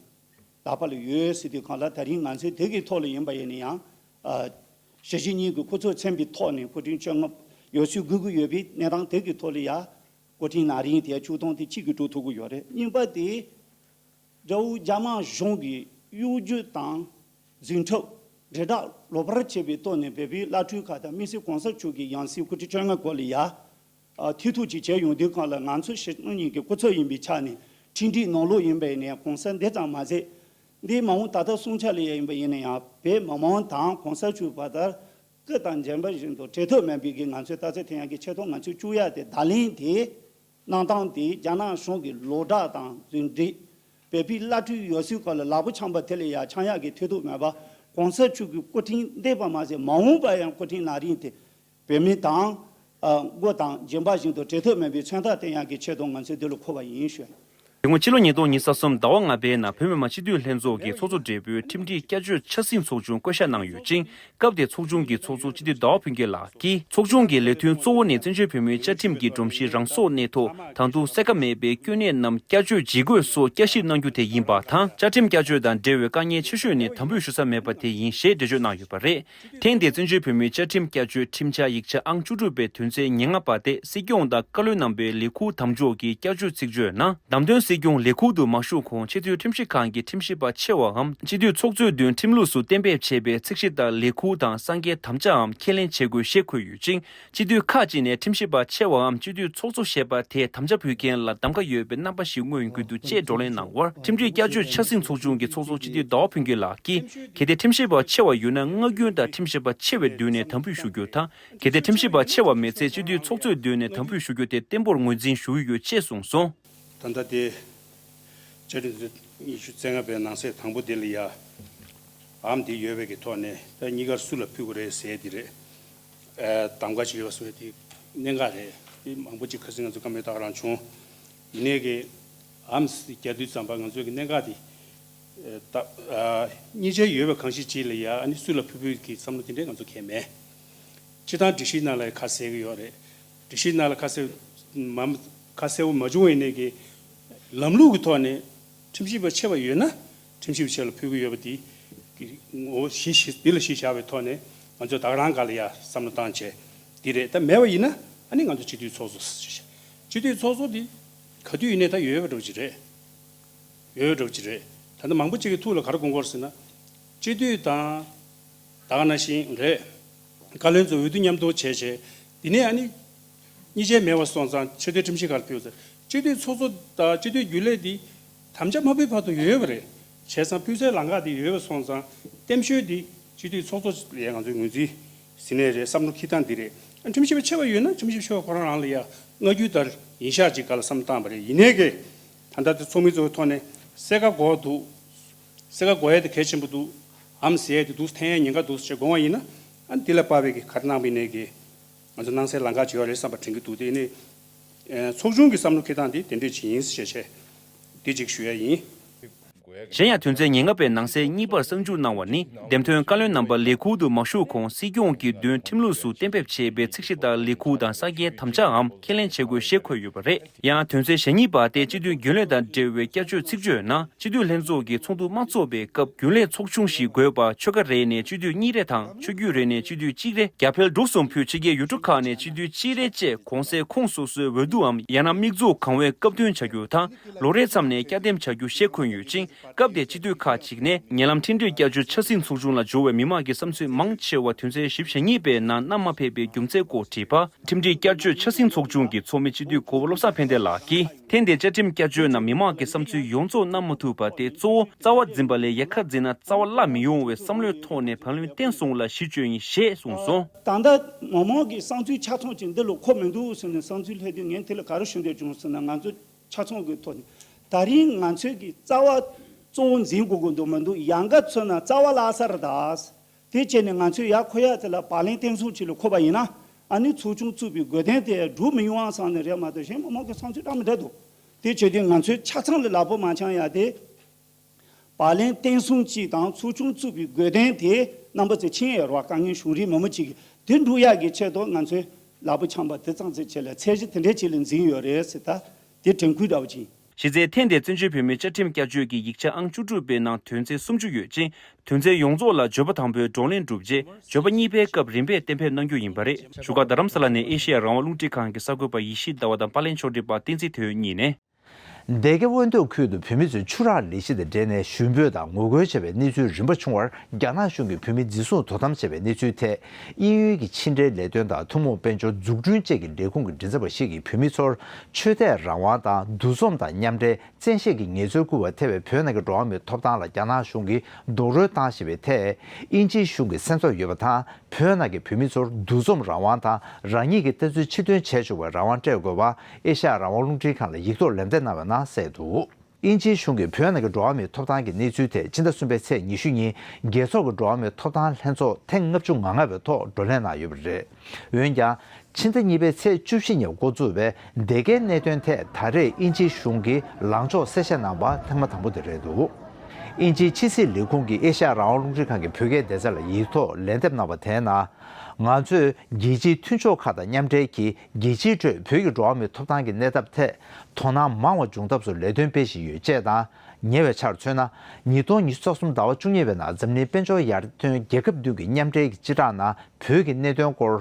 ལག་པ་ལ་ཡོད་ཟེར་དུས་སྒང་ལ། ད་རིང་ང་ཚོས་དེ་གི་ཐོག་ལ་ཡིན་པ་ཡིན་ན་ཡང་། ཨ། ཞི་བྱེད་གཉིས་ཀྱི་སྐུ་ཚབ་མཚན་པའི་ཐོག་ནས་སྐུ་ཕྲེང་བཅོ་ལྔ་ཡོད་སྲིད་དགོས་ཀྱི་ཡོད་པའི་གནས་སྟངས་དེ་གི་ཐོག་ལ་ཡ། སྐུ་ཕྲེང་ན་རིམ་དེ་བཅུ་སྟོང་དེ་གཅིག་གིས་འགྲོ་ཐུབ་ཀྱི་ཡོད་རེད། གཉིས་པ་དེ། དགྲ་བོ་རྒྱ་དམར་གཞུང་གི་གཡོ་སྒྱུ་དང་འཛིང་ཁྲབ་དྲིལ་བསྒྲགས་ལོག་པར་བྱས་པའི་ཐོག་ནས་བོད་པའི་བླ་སྤྲུལ་ཁག་དང་དམིགས་བསལ་༸གོང་ས་མཆོག་གི་ཡང་སྲིད་སྐུ་ཕྲེང་བཅོ་ལྔ་སྐོར་ལ་ཡ། ཨ། ཐེ་གཏོགས་ཅིག་བྱས་ཡོང་དུས་སྒང་ལ། ང་ཚོ་ཞི་གནས་གཉིས་ཀྱི་སྐུ་ཚབ་ཡིན་པའི་ཆ་ནས། ཁྲིམས་སྒྲིག་ནང་ལོགས་ཡིན་པ་ཡིན་ན་ཡང་གོང་གསལ་འདི་ཙམ་མ་ཟད། འདིའི་མ་འོངས་ད་ལྟ་སོང་ཆ་ལ་ཡ་ཡིན་པ་ཡིན་ན་ཡང་བོད་མི་མང་དང་༸གོང་ས་མཆོག་བར་དུ་སྐུ་དང་འགྱིང་བ་བཞིན་དུ་བྲལ་ཐབས་མེད་པའི་གི་ང་ཚོས་ལྟ་ཚུལ་དེ་ཡང་གི་ཆེད་དུ་ང་ཚོས་བཅུག་ཡ་དེ། བརྡ་ལན་དེ། གནང་སྟངས་དེ་རྒྱ་ནག་གཞུང་གི་ལོག་བསྒྲགས་དང་རྫུན་སྒྲིག་བོད་པའི་བླ་སྤྲུལ་ཡོད་སྲིད་སྐོར་ལ་ལག་པ་འཆང་བ་དེ་ལ་ཡ་འཆང་ཡག་གི་ཐེ་གཏོགས་མེད་པ། གོང་ས་མཆོག་གི་སྐུ་ཕྲེང་འདས་པ་མ་ཟད་མ་འོངས་པ་ཡང་སྐུ་ཕྲེང་ན་རིམ་དེ་བོད་མི་དང་། ཨ། མགོ་དང་སྦྱིན་པ་བཞིན་དུ་བྲལ་ཐབས་མེད་པའི་མཚོན་རྟགས་བསྟན་ཡག་གི་ཆེད་དུ་ང་ཚོས་འདི་ལ་འཁོར་བ་ཡིན་ཞུ། དེ་སྔོན་ཕྱི་ལོ་ཉིས་སྟོང་ཉི་ཤུ་རྩ་གསུམ་ཟླ་བ་ལྔ་པའི་ནང་བོད་མི་མང་སྤྱི་འཐུས་ལྷན་ཚོགས་ཀྱི་ཚོགས་གཙོ་སྦྲེལ་པོས་ཁྲིམས་སྒྲིག་བསྐྱར་བཅོས་ཆབ་སྲིད་ཚོགས་ཆུང་བསྐོ་གཞག་གནང་ཡོད་ཅིང་། སྐབས་དེར་ཚོགས་ཆུང་གི་ཚོགས་གཙོ་སྤྱི་འཐུས་ཟླ་བ་ཕུན་སྐྱིད་ལགས་ཀྱིས་ཚོགས་ཆུང་གི་ལས་དོན་གཙོ་བོ་ནི་བཙན་བྱོལ་བོད་མིའི་བཅའ་ཁྲིམས་ཀྱི་སྒྲོམ་གཞི་རང་སྲོག་གནས་ཐོག་ད་དུང་གསལ་ཁ་མེད་པའི་སྐྱོན་གནས་རྣམས་བསྐྱར་བཅོས་ཇི་དགོས་སོགས་བསྐྱར་ཞིབ་གནང་རྒྱུ་དེ་ཡིན་པ་དང་། བཅའ་ཁྲིམས་བསྐྱར་བཅོས་དང་འབྲེལ་བའི་དཀའ་ངལ་ཆེ་ཤོས་ནི་དམ་འབུལ་ཞུ་ས་མེད་པ་དེ་ཡིན་ཞེས་འགྲེལ་བརྗོད་གནང་ཡོད་པ་རེད། ཐེངས་འདིའི་བཙན་བྱོལ་བོད་མིའི་བཅའ་ཁྲིམས་བསྐྱར་བཅོས་ཁྲིམས་འཆར་ཡིག་ཆ་ཨང་བཅུ་དྲུག་པའི་དོན་ཚན་ཉེར་ལྔ་པ་དེ་སྲིད་སྐྱོང་དང་བཀའ་བློན་རྣམ་པའི་ལས་ཁུར་དམ་འཇོག་གི་བསྐྱར་བཅོས་ཚིག་བརྗོད་ནང་། བདམས་ཐོན་སྲིད་སྐྱོང་ལས་ཁུར་དུ་མ་ཞུགས་གོང་ཆེས་མཐོའི་ཁྲིམས་ཞིབ་ཁང་གི་ཁྲིམས་ཞིབ་པ་ཆེ་བའམ་སྤྱི་འཐུས་ཚོགས་གཙོས་འདུན་ཁྲིམས་ལུགས་སུ་གཏན་འབེབས་བྱས་པའི་ཚད་གཞི་ལྟར་ལས་ཁུར་དང་གསང་འགན་དམ་བཅའའམ་ཁས་ལེན་བྱེད་དགོས་ཞེས་འཁོད་ཡོད་ཅིང་། སྤྱི་འཐུས་ཁག་ཅིག་ནས་ཁྲིམས་ཞིབ་པ་ཆེ་བའམ་སྤྱི་འཐུས་ཚོགས་གཙོ་ཞེས་པ་དེ་དམ་བཅའ་ཕུལ་མཁན་ལ་གདམ་ག་ཡོད་པའི་རྣམ་པ་ཞིག་མངོན་ཡོང་གི་འདུག་ཅེས་བགྲོ་གླེང་གནང་བར། ཁྲིམས་སྒྲིག་བསྐྱར་བཅོས་ཆབ་སྲིད་ཚོགས་ཆུང་གི་ཚོགས་གཙོ་སྤྱི་འཐུས་ཟླ་བ་ཕུན་སྐྱིད་ལགས་ཀྱིས། གལ་ཏེ་ཁྲིམས་ཞིབ་པ་ཆེ་བ་ཡོད་ན་སྔ་རྒྱུན་ལྟར་ཁྲིམས་ཞིབ་པ་ཆེ་བའི་མདུན་ནས་དམ་འབུལ་ཞུ་རྒྱུ་དང་། གལ་ཏེ་ཁྲིམས་ཞིབ་པ་ཆེ་བ་མེད་ཚེ་སྤྱི་འཐུས་ཚོགས་གཙོའི་མདུན་ནས་དམ་འབུལ་ཞུ་རྒྱུ་དེ་བརྟན་པོར་ངོས་འཛིན་ཞུ་གི་ཡོད་ཅེས་གསུངས་སོང་། ད་ལྟ་དེ་བཅའ་ཁྲིམས་ཉི་ཤུ་རྩ་ལྔ་པའི་ནང་གསེས་དང་པོ་དེ་ལ་ཡ། ཨམ་དེ་ཡོད་པའི་གི་ཐོག་ནས་ད་གཉིས་ཀར་སུ་ལ་ཕུལ་དགོས་རེད་ཟེར་དེ་རེད། ཨ་གདམ་ག་ཅིག་ཡོད་པ་སོགས་དེ་གནད་འགག་རེད། དེ་མང་པོ་ཅིག་ཁ་སང་ང་ཚོ་བཀའ་མོལ་ད་ག་རང་བྱུང་། ཡིན་ནའི་གི་ཨམ་རྒྱག་དུས་ཙམ་པ་ང་ཚོའི་གི་གནད་འགག་དེ་ད་ཨ་གཉིས་ཆ་ཡོད་པའི་གང་ཞིག་ཅིག་ལ་ཡ་ཨ་ནི་སུ་ལ་ཕུལ་ཕུལ་གི་བསམ་བློ་དེ་འདྲའི་ང་ཚོ་གལ་མེད། སྤྱི་བཏང་སྒྲིག་གཞིའི་ནང་ལ་ཁ་གསལ་གི་ཡོད་རེད། སྒྲིག་གཞིའི་ནང་ལ་ཁ་གསལ་མ་ཁ་གསལ་བོ་མ་བྱུང་བའི་གནས་ཀྱི་ལམ་ལུགས་ཀྱི་ཐོག་ནས་ཁྲིམས་ཞིབ་པ་ཆེ་བ་ཡོད་ན་ཁྲིམས་ཞིབ་པ་ཆེ་ལ་ཕུལ་གི་ཡོད་པ་དེ་ངོ་བོ་གཞི་གཞི་འདི་ལ་གཞི་བཞག་པའི་ཐོག་ནས་ང་ཚོས་ད་ག་རང་ག་ལ་ཡ་བསམ་བློ་བཏང་བྱས་འདི་རེད། ད་མེད་པ་ཡིན་ན་ཨ་ནི་ང་ཚོ་སྤྱི་འཐུས་ཚོགས་གཙོ་ཟེར་བྱས། སྤྱི་འཐུས་ཚོགས་གཙོ་འདི་ག་དུས་ཡིན་ནའི་ད་ཡོད་པ་འགྲོ་གི་རེད། ཡོད་འགྲོ་གི་རེད། ད་ལྟ་མང་པོ་ཅིག་གི་ཐུགས་ལ་ག་རེ་དགོངས་ཀྱི་ཡོད་རེད་ཟེར་ན། སྤྱི་འཐུས་དང་། ད་ག་ནང་བཞིན་རེད། བཀའ་བློན་ཚོ་འོས་བསྡུ་མཉམ་དུ་བྱས་བྱས། འདི་ནས་ཨ་ནི། གཉིས་ཆ་མེད་པ་སོང་ཙང་ཆེས་མཐོའི་ཁྲིམས་ཞིབ་ཁང་ལ་ཕུལ་ཚེ། སྤྱི་འཐུས་ཚོགས་གཙོ་དང་སྤྱི་འཐུས་རྒྱུན་ལས་འདི། དམ་བཅའ་མ་ཕུལ་བར་དུ་ཡོད་པ་རེད། བྱས་ཙང་ཕུལ་སའི་ལམ་ཁ་འདི་ཡོད་པ་སོང་ཙང་། གཏན་ཕྱོགས་འདི་སྤྱི་འཐུས་ཚོགས་གཙོ་ལ་ང་ཚོས་ངོས་འཛིན་ཟིན་ནའི་རེད། བསམ་བློ་འཁྱེར་སྟངས་འདི་རེད། ཁྲིམས་ཞིབ་པ་ཆེ་བ་ཡོད་ན་ཁྲིམས་ཞིབ་ཆེ་བ་ཁོ་རང་རང་ལ་ཡ་སྔ་རྒྱུན་ལྟར་ཡིན་ཤག་ཅིག་ག་ལ་བསམ་བཏང་བ་རེད། ཡིན་ནའི་གི། ད་ལྟ་དེ་ཚོགས་མི་ཚོའི་ཐོག་ནས་གསལ་ཁ་དགོས་འདུག་གསལ་ཁ་དགོས་ཡ་དེ་གལ་ཆེན་པོ་འདུག་ཨམ་ཟེར་ཡ་དེ་འདུག་འཐེན་ཡ་ཉེན་ཁ་འདུག་ཅེས་དགོངས་པ་ཡིན་ན། ཨ་འདི་ལ་དཔག་པའི་གི་ག་རེ་གནང་བ་ཡིན་ནའི་གི། ང་ཚོ་གནང་སའི་ལམ་ཁ་ཅིག་ཡོད་རེད་བསམ་པ་དྲན་གྱི་འདུག་དེ་ནི། ཚོགས་ཆུང་གི་བསམ་བློ་འཁྱེར་སྟངས་དེ་དེ་འདྲས་ཅིག་ཡིན་ཞེས་བྱས། དེ་གཅིག་ཞུ་ཡ་ཡིན། གཞན་ཡང་དོན་ཚན་ཉེར་ལྔ་པའི་ནང་གསེས་གཉིས་པར་གསར་འཇུག་གནང་བ་ནི། འདེམས་ཐོན་བཀའ་བློན་རྣམ་པ་ལས་ཁུར་དུ་མ་ཞུགས་གོང་སྲིད་སྐྱོང་གི་མདུན་ཁྲིམས་ལུགས་སུ་གཏན་འབེབས་བྱས་པའི་ཚད་གཞི་ལྟར་ལས་ཁུར་དང་གསང་འགན་དམ་བཅའའམ་ཁས་ལེན་བྱེད་དགོས་ཞེས་འཁོད་ཡོད་པ་རེད། ཡང་དོན་ཚན་ཞེ་གཉིས་པ་སྟེ་སྤྱི་འཐུས་རྒྱུན་ལས་དང་འབྲེལ་བའི་བསྐྱར་བཅོས་ཚིག་བརྗོད་ནང་། སྤྱི་འཐུས་ལྷན་ཚོགས་ཀྱི་ཚོགས་འདུ་དམངས་གཙོ་བའི་སྐབས་རྒྱུན་ལས་ཚོགས་ཆུང་ཞིག་དགོས་པ་ཆོལ་ཁ་རེ་ནས་སྤྱི་འཐུས་གཉིས་རེ་དང་ཆོས་བརྒྱུད་རེ་ནས་སྤྱི་འཐུས་གཅིག་རེ། རྒྱ་བལ་འབྲུག་གསུམ་ཕུད་ཕྱི་རྒྱལ་ཡུལ་གྲུ་ཁག་ནས་སྤྱི་འཐུས་གཅིག་རེ་བཅས་གོང་གསལ་ཁོངས་སོ་སོའི་འོས་བསྡུའམ་ཡང་ན་དམིགས་འཛུགས་གང་འོས་སྐབས་བསྟུན་བྱ་རྒྱུ་དང་། ལོ་རེའི་མཚམས་ནས་བསྐྱར་འདེམས་བྱ་རྒྱུ་ཞེས་འཁོད་ཡོད་ཅིང་། སྐབས་དེར་སྤྱི་འཐུས་ཁག་ཅིག་ནས་ཉེ་ལམ་ཁྲིམས་སྒྲིག་བསྐྱར་བཅོས་ཆབ་སྲིད་ཚོགས་ཆུང་ལ་འབྱོར་བའི་མི་མང་གི་བསམ་ཚུལ་མང་ཆེ་བ་དོན་ཚན་བཞི་བཅུ་ཞེ་གཉིས་པའི་ནང་བསྣམས་མ་ཕེབས་པའི་རྒྱུ་མཚན་སྐོར་དྲིས་པར། ཁྲིམས་སྒྲིག་བསྐྱར་བཅོས་ཆབ་སྲིད་ཚོགས་ཆུང་གི་ཚོགས་མི་སྤྱི་འཐུས་གོ་བོ་བློ་བཟང་ཕན་བདེ་ལགས་ཀྱིས། ཐེངས་འདིའི་བཅའ་ཁྲིམས་བསྐྱར་བཅོས་ནང་མི་མང་གི་བསམ་ཚུལ་ཡོངས་རྫོགས་བསྣམས་མ་ཐུབ་པ་དེ་གཙོ་བོ་རྩ་བ་འཛིན་པ་ལས་ཡལ་ག་འཛིན་ན་རྩ་བ་བརླག་མི་ཡོང་བའི་བསམ་བློའི་ཐོག་ནས་བཀའ་བློན་བསྟེན་སོང་ལ་གཞི་བཅོལ་ཡིན་ཞེས་གསུངས་སོང་། ད་ལྟ་མི་མང་གི་བསམ་ཚུལ་ཆ་ཚང་ཅིག་འདི་ལ་གོ་མི་འདུག་ཟེར་ནས་བསམ་ཚུལ་སླེབས་དུས་ངས་དེ་ལ་ག་རེ་ཞུ་འདོད་བྱུང་ཟེར་ན། ང་ཚོ་ཆ་ཚང་གི་ཐོག་ནས་ད་རིང་ང་ཚོས་ཀྱི་རྩ་བ་གཙོ་བོ་འཛིན་དགོས་ཀྱི་འདུག་མི་འདུག་ཡལ་ག་ཚུད་ན་རྩ་བ་བརླག་ས་རེད་ད། དེ་བྱས་ནས་ང་ཚོས་ཡར་འཁོད་ཡ་དེ་ལ་བག་ལེན་བསྟེན་སོང་ཅིག་ལ་འཁོད་པ་ཡིན་ན། ཨ་ནི་ཚོགས་ཆུང་བཙུགས་པའི་དགོས་དོན་དེ་འགྲུབ་མི་ཡོང་བ་བསམ་ནས་རེད་མ་གཏོགས་གཞན་མི་མང་གི་བསམ་ཚུལ་འདྲ་མི་འདྲ་འདུག་དེ་བྱས་དུས་ང་ཚོའི་ཆ་ཚང་ལ་ལག་པ་མ་འཆང་ཡ་དེ། བག་ལེན་བསྟེན་སོང་ཅིག་དང་ཚོགས་ཆུང་བཙུགས་པའི་དགོས་དོན་དེ་རྣམ་པ་ཚོས་མཁྱེན་ཡོད་རེད་བ། དཀའ་ངལ་བྱུང་རིགས་མང་པོ་ཅིག་དེ་འགྲུབ་ཡག་གི་ཆེད་དུ་ང་ཚོས་ལག་པ་འཆང་པ་དེ་ཙམ་ཙམ་བྱས་ལ་ཚད་གཞི་དེ་འདྲའི་ཅིག་ལ་འཛིན་ཡོད་རེད་ཟེར། ད་དེ་དྲན་སྐུལ་འདྲ་བོ་ཅིག་གཞི་རྩའི་ཐེངས་འདིའི་བཙན་བྱོལ་བོད་མིའི་བཅའ་ཁྲིམས་བསྐྱར་བཅོས་ཀྱི་ཡིག་ཆ་ཨང་བཅུ་དྲུག་པའི་ནང་དོན་ཚན་སུམ་ཅུ་ཡོད་ཅིང་། དོན་ཚན་ཡོངས་རྫོགས་ལ་འབྱོར་པ་དང་པོའི་བགྲོ་གླེང་གྲུབ་རྗེས། འབྱོར་པ་གཉིས་པའི་སྐབས་རིམ་པས་གཏན་འབེབས་གནང་རྒྱུ་ཡིན་པ་རེད། བཞུགས་སྒར་རྡ་རམ་ས་ལ་ནས་ཨེ་ཤེ་ཡ་རང་དབང་རླུང་འཕྲིན་ཁང་གི་གསར་འགོད་པ་ཡེ་ཤེས་ཟླ་བ་དང་པར་ལེན་ཕྱོགས་སྒྲིག་པ་བསྟན་འཛིན་དོན་གཉིས་ནས། སྡེ་དགེ་སྤུན་མདོག་ཁུལ་དུ་བོད་མི་ཚོས་ཆུ་རགས་ལས་གཞི་དང་འབྲེལ་ནས་ཞུ་འབོད་དང་ངོ་རྒོལ་བྱས་པའི་གནས་ཚུལ་རིམ་པ་བྱུང་བར། རྒྱ་ནག་གཞུང་གིས་བོད་མི་འཛིན་བཟུང་དོ་དམ་བྱས་པའི་གནས་ཚུལ་ཐད། དབྱིན་ཡུལ་གྱི་ཕྱི་འབྲེལ་ལས་དོན་དང་ཐུན་མོང་དཔལ་འབྱོར་འཛུགས་སྐྲུན་བཅས་ཀྱི་ལས་ཁུངས་ཀྱི་མགྲིན་ཚབ་པ་ཞིག་གིས་བོད་མི་ཚོར་ཆོས་དད་རང་དབང་དང་འདུ་འཛོམས་དང་མཉམ་འབྲེལ་བཙན་ཤེད་ཀྱིས་ངལ་རྩོལ་བསྐུལ་བ་ཐེ་བའི་བོད་ནང་གི་འགྲོ་བ་མིའི་ཐོབ་ཐང་ལ་རྒྱ་ནག་གཞུང་གིས་རྡོག་རོལ་བཏང་བཞིན་པའི་ཐད། དབྱིན་ཇིའི་གཞུང་གི་སེམས་འཚབ་ཡོད་པ་དང་། བོད་ནང་གི་བོད་མི་ཚོར་འདུ་འཛོམས་རང་དབང་དང་རང་ཉིད་ཀྱི་ལྟ་ཚུལ་ཕྱིར་འདོན་བྱས་ཆོག་པའི་རང་དབང་སྤྲད་དགོས་པ། ཨེ་ཤ་ཡ་རང་དབང་རླུང་འཕྲིན་ཁང་ལ་ཡིག་ཐོག་ལན་འདེབས་གནང་བའི་ནང་གསལ་འདུག་དབྱིན་ཇིའི་གཞུང་གིས་བོད་ནང་གི་འགྲོ་བ་མིའི་ཐོབ་ཐང་གི་གནས་ཚུལ་ཐད་ཕྱི་ཟླ་གསུམ་པའི་ཚེས་ཉི་ཤུ་ཉིན་རྒྱལ་ཚོགས་ཀྱི་འགྲོ་བ་མིའི་ཐོབ་ཐང་ལྷན་ཚོགས་ཐེངས་ལྔ་བཅུ་ང་ལྔ་པའི་ཐོག་བགྲོ་གླེང་གནང་ཡོད་པ་རེད། འོན་ཀྱང་། ཕྱི་ཟླ་གཉིས་པའི་ཚེས་བཅུ་བཞི་ཉིན་འགོ་བཙུགས་པའི་སྡེ་དགེའི་གནད་དོན་ཐད་ད་རེས་དབྱིན་ཇིའི་གཞུང་གིས་ལངས་ཕྱོགས་གསལ་བཤད་གནང་པ་ཐེངས་མ་དང་པོ་དེ་རེད་འདུག་དབྱིན་ཇིའི་ཕྱི་སྲིད་ལས་ཁུངས་ཀྱི་ཨེ་ཤ་ཡ་རང་དབང་རླུང་འཕྲིན་ཁང་གི་བོད་སྐད་སྡེ་ཚན་ལ་ཡིག་ཐོག་ལན་འདེབས་གནང་བ་དེའི་ནང་། ང་ཚོས་རྒྱལ་སྤྱིའི་མཐུན་ཕྱོགས་ཁག་དང་མཉམ་འབྲེལ་གྱིས་རྒྱལ་སྤྱིའི་ཁྲོད་བོད་ཀྱི་འགྲོ་བ་མིའི་ཐོབ་ཐང་གི་གནས་སྟངས་ཐད་དོ་སྣང་མང་བ་འབྱུང་ཐབས་སུ་ལས་དོན་སྤེལ་བཞིན་ཡོད་ཅེས་དང་། ཉེ་བའི་ཆར་མཚོན་ན། ཉིས་སྟོང་ཉི་ཤུ་རྩ་གསུམ་ཟླ་བ་བཅུ་གཉིས་པའི་ནང་འཛམ་གླིང་དཔལ་འབྱོར་ཡར་ཐོན་རྒྱལ་ཁབ་བདུན་གྱི་མཉམ་འབྲེལ་གྱི་སྤྱི་བསྒྲགས་ནང་བོད་ཀྱི་གནད་དོན་སྐོར་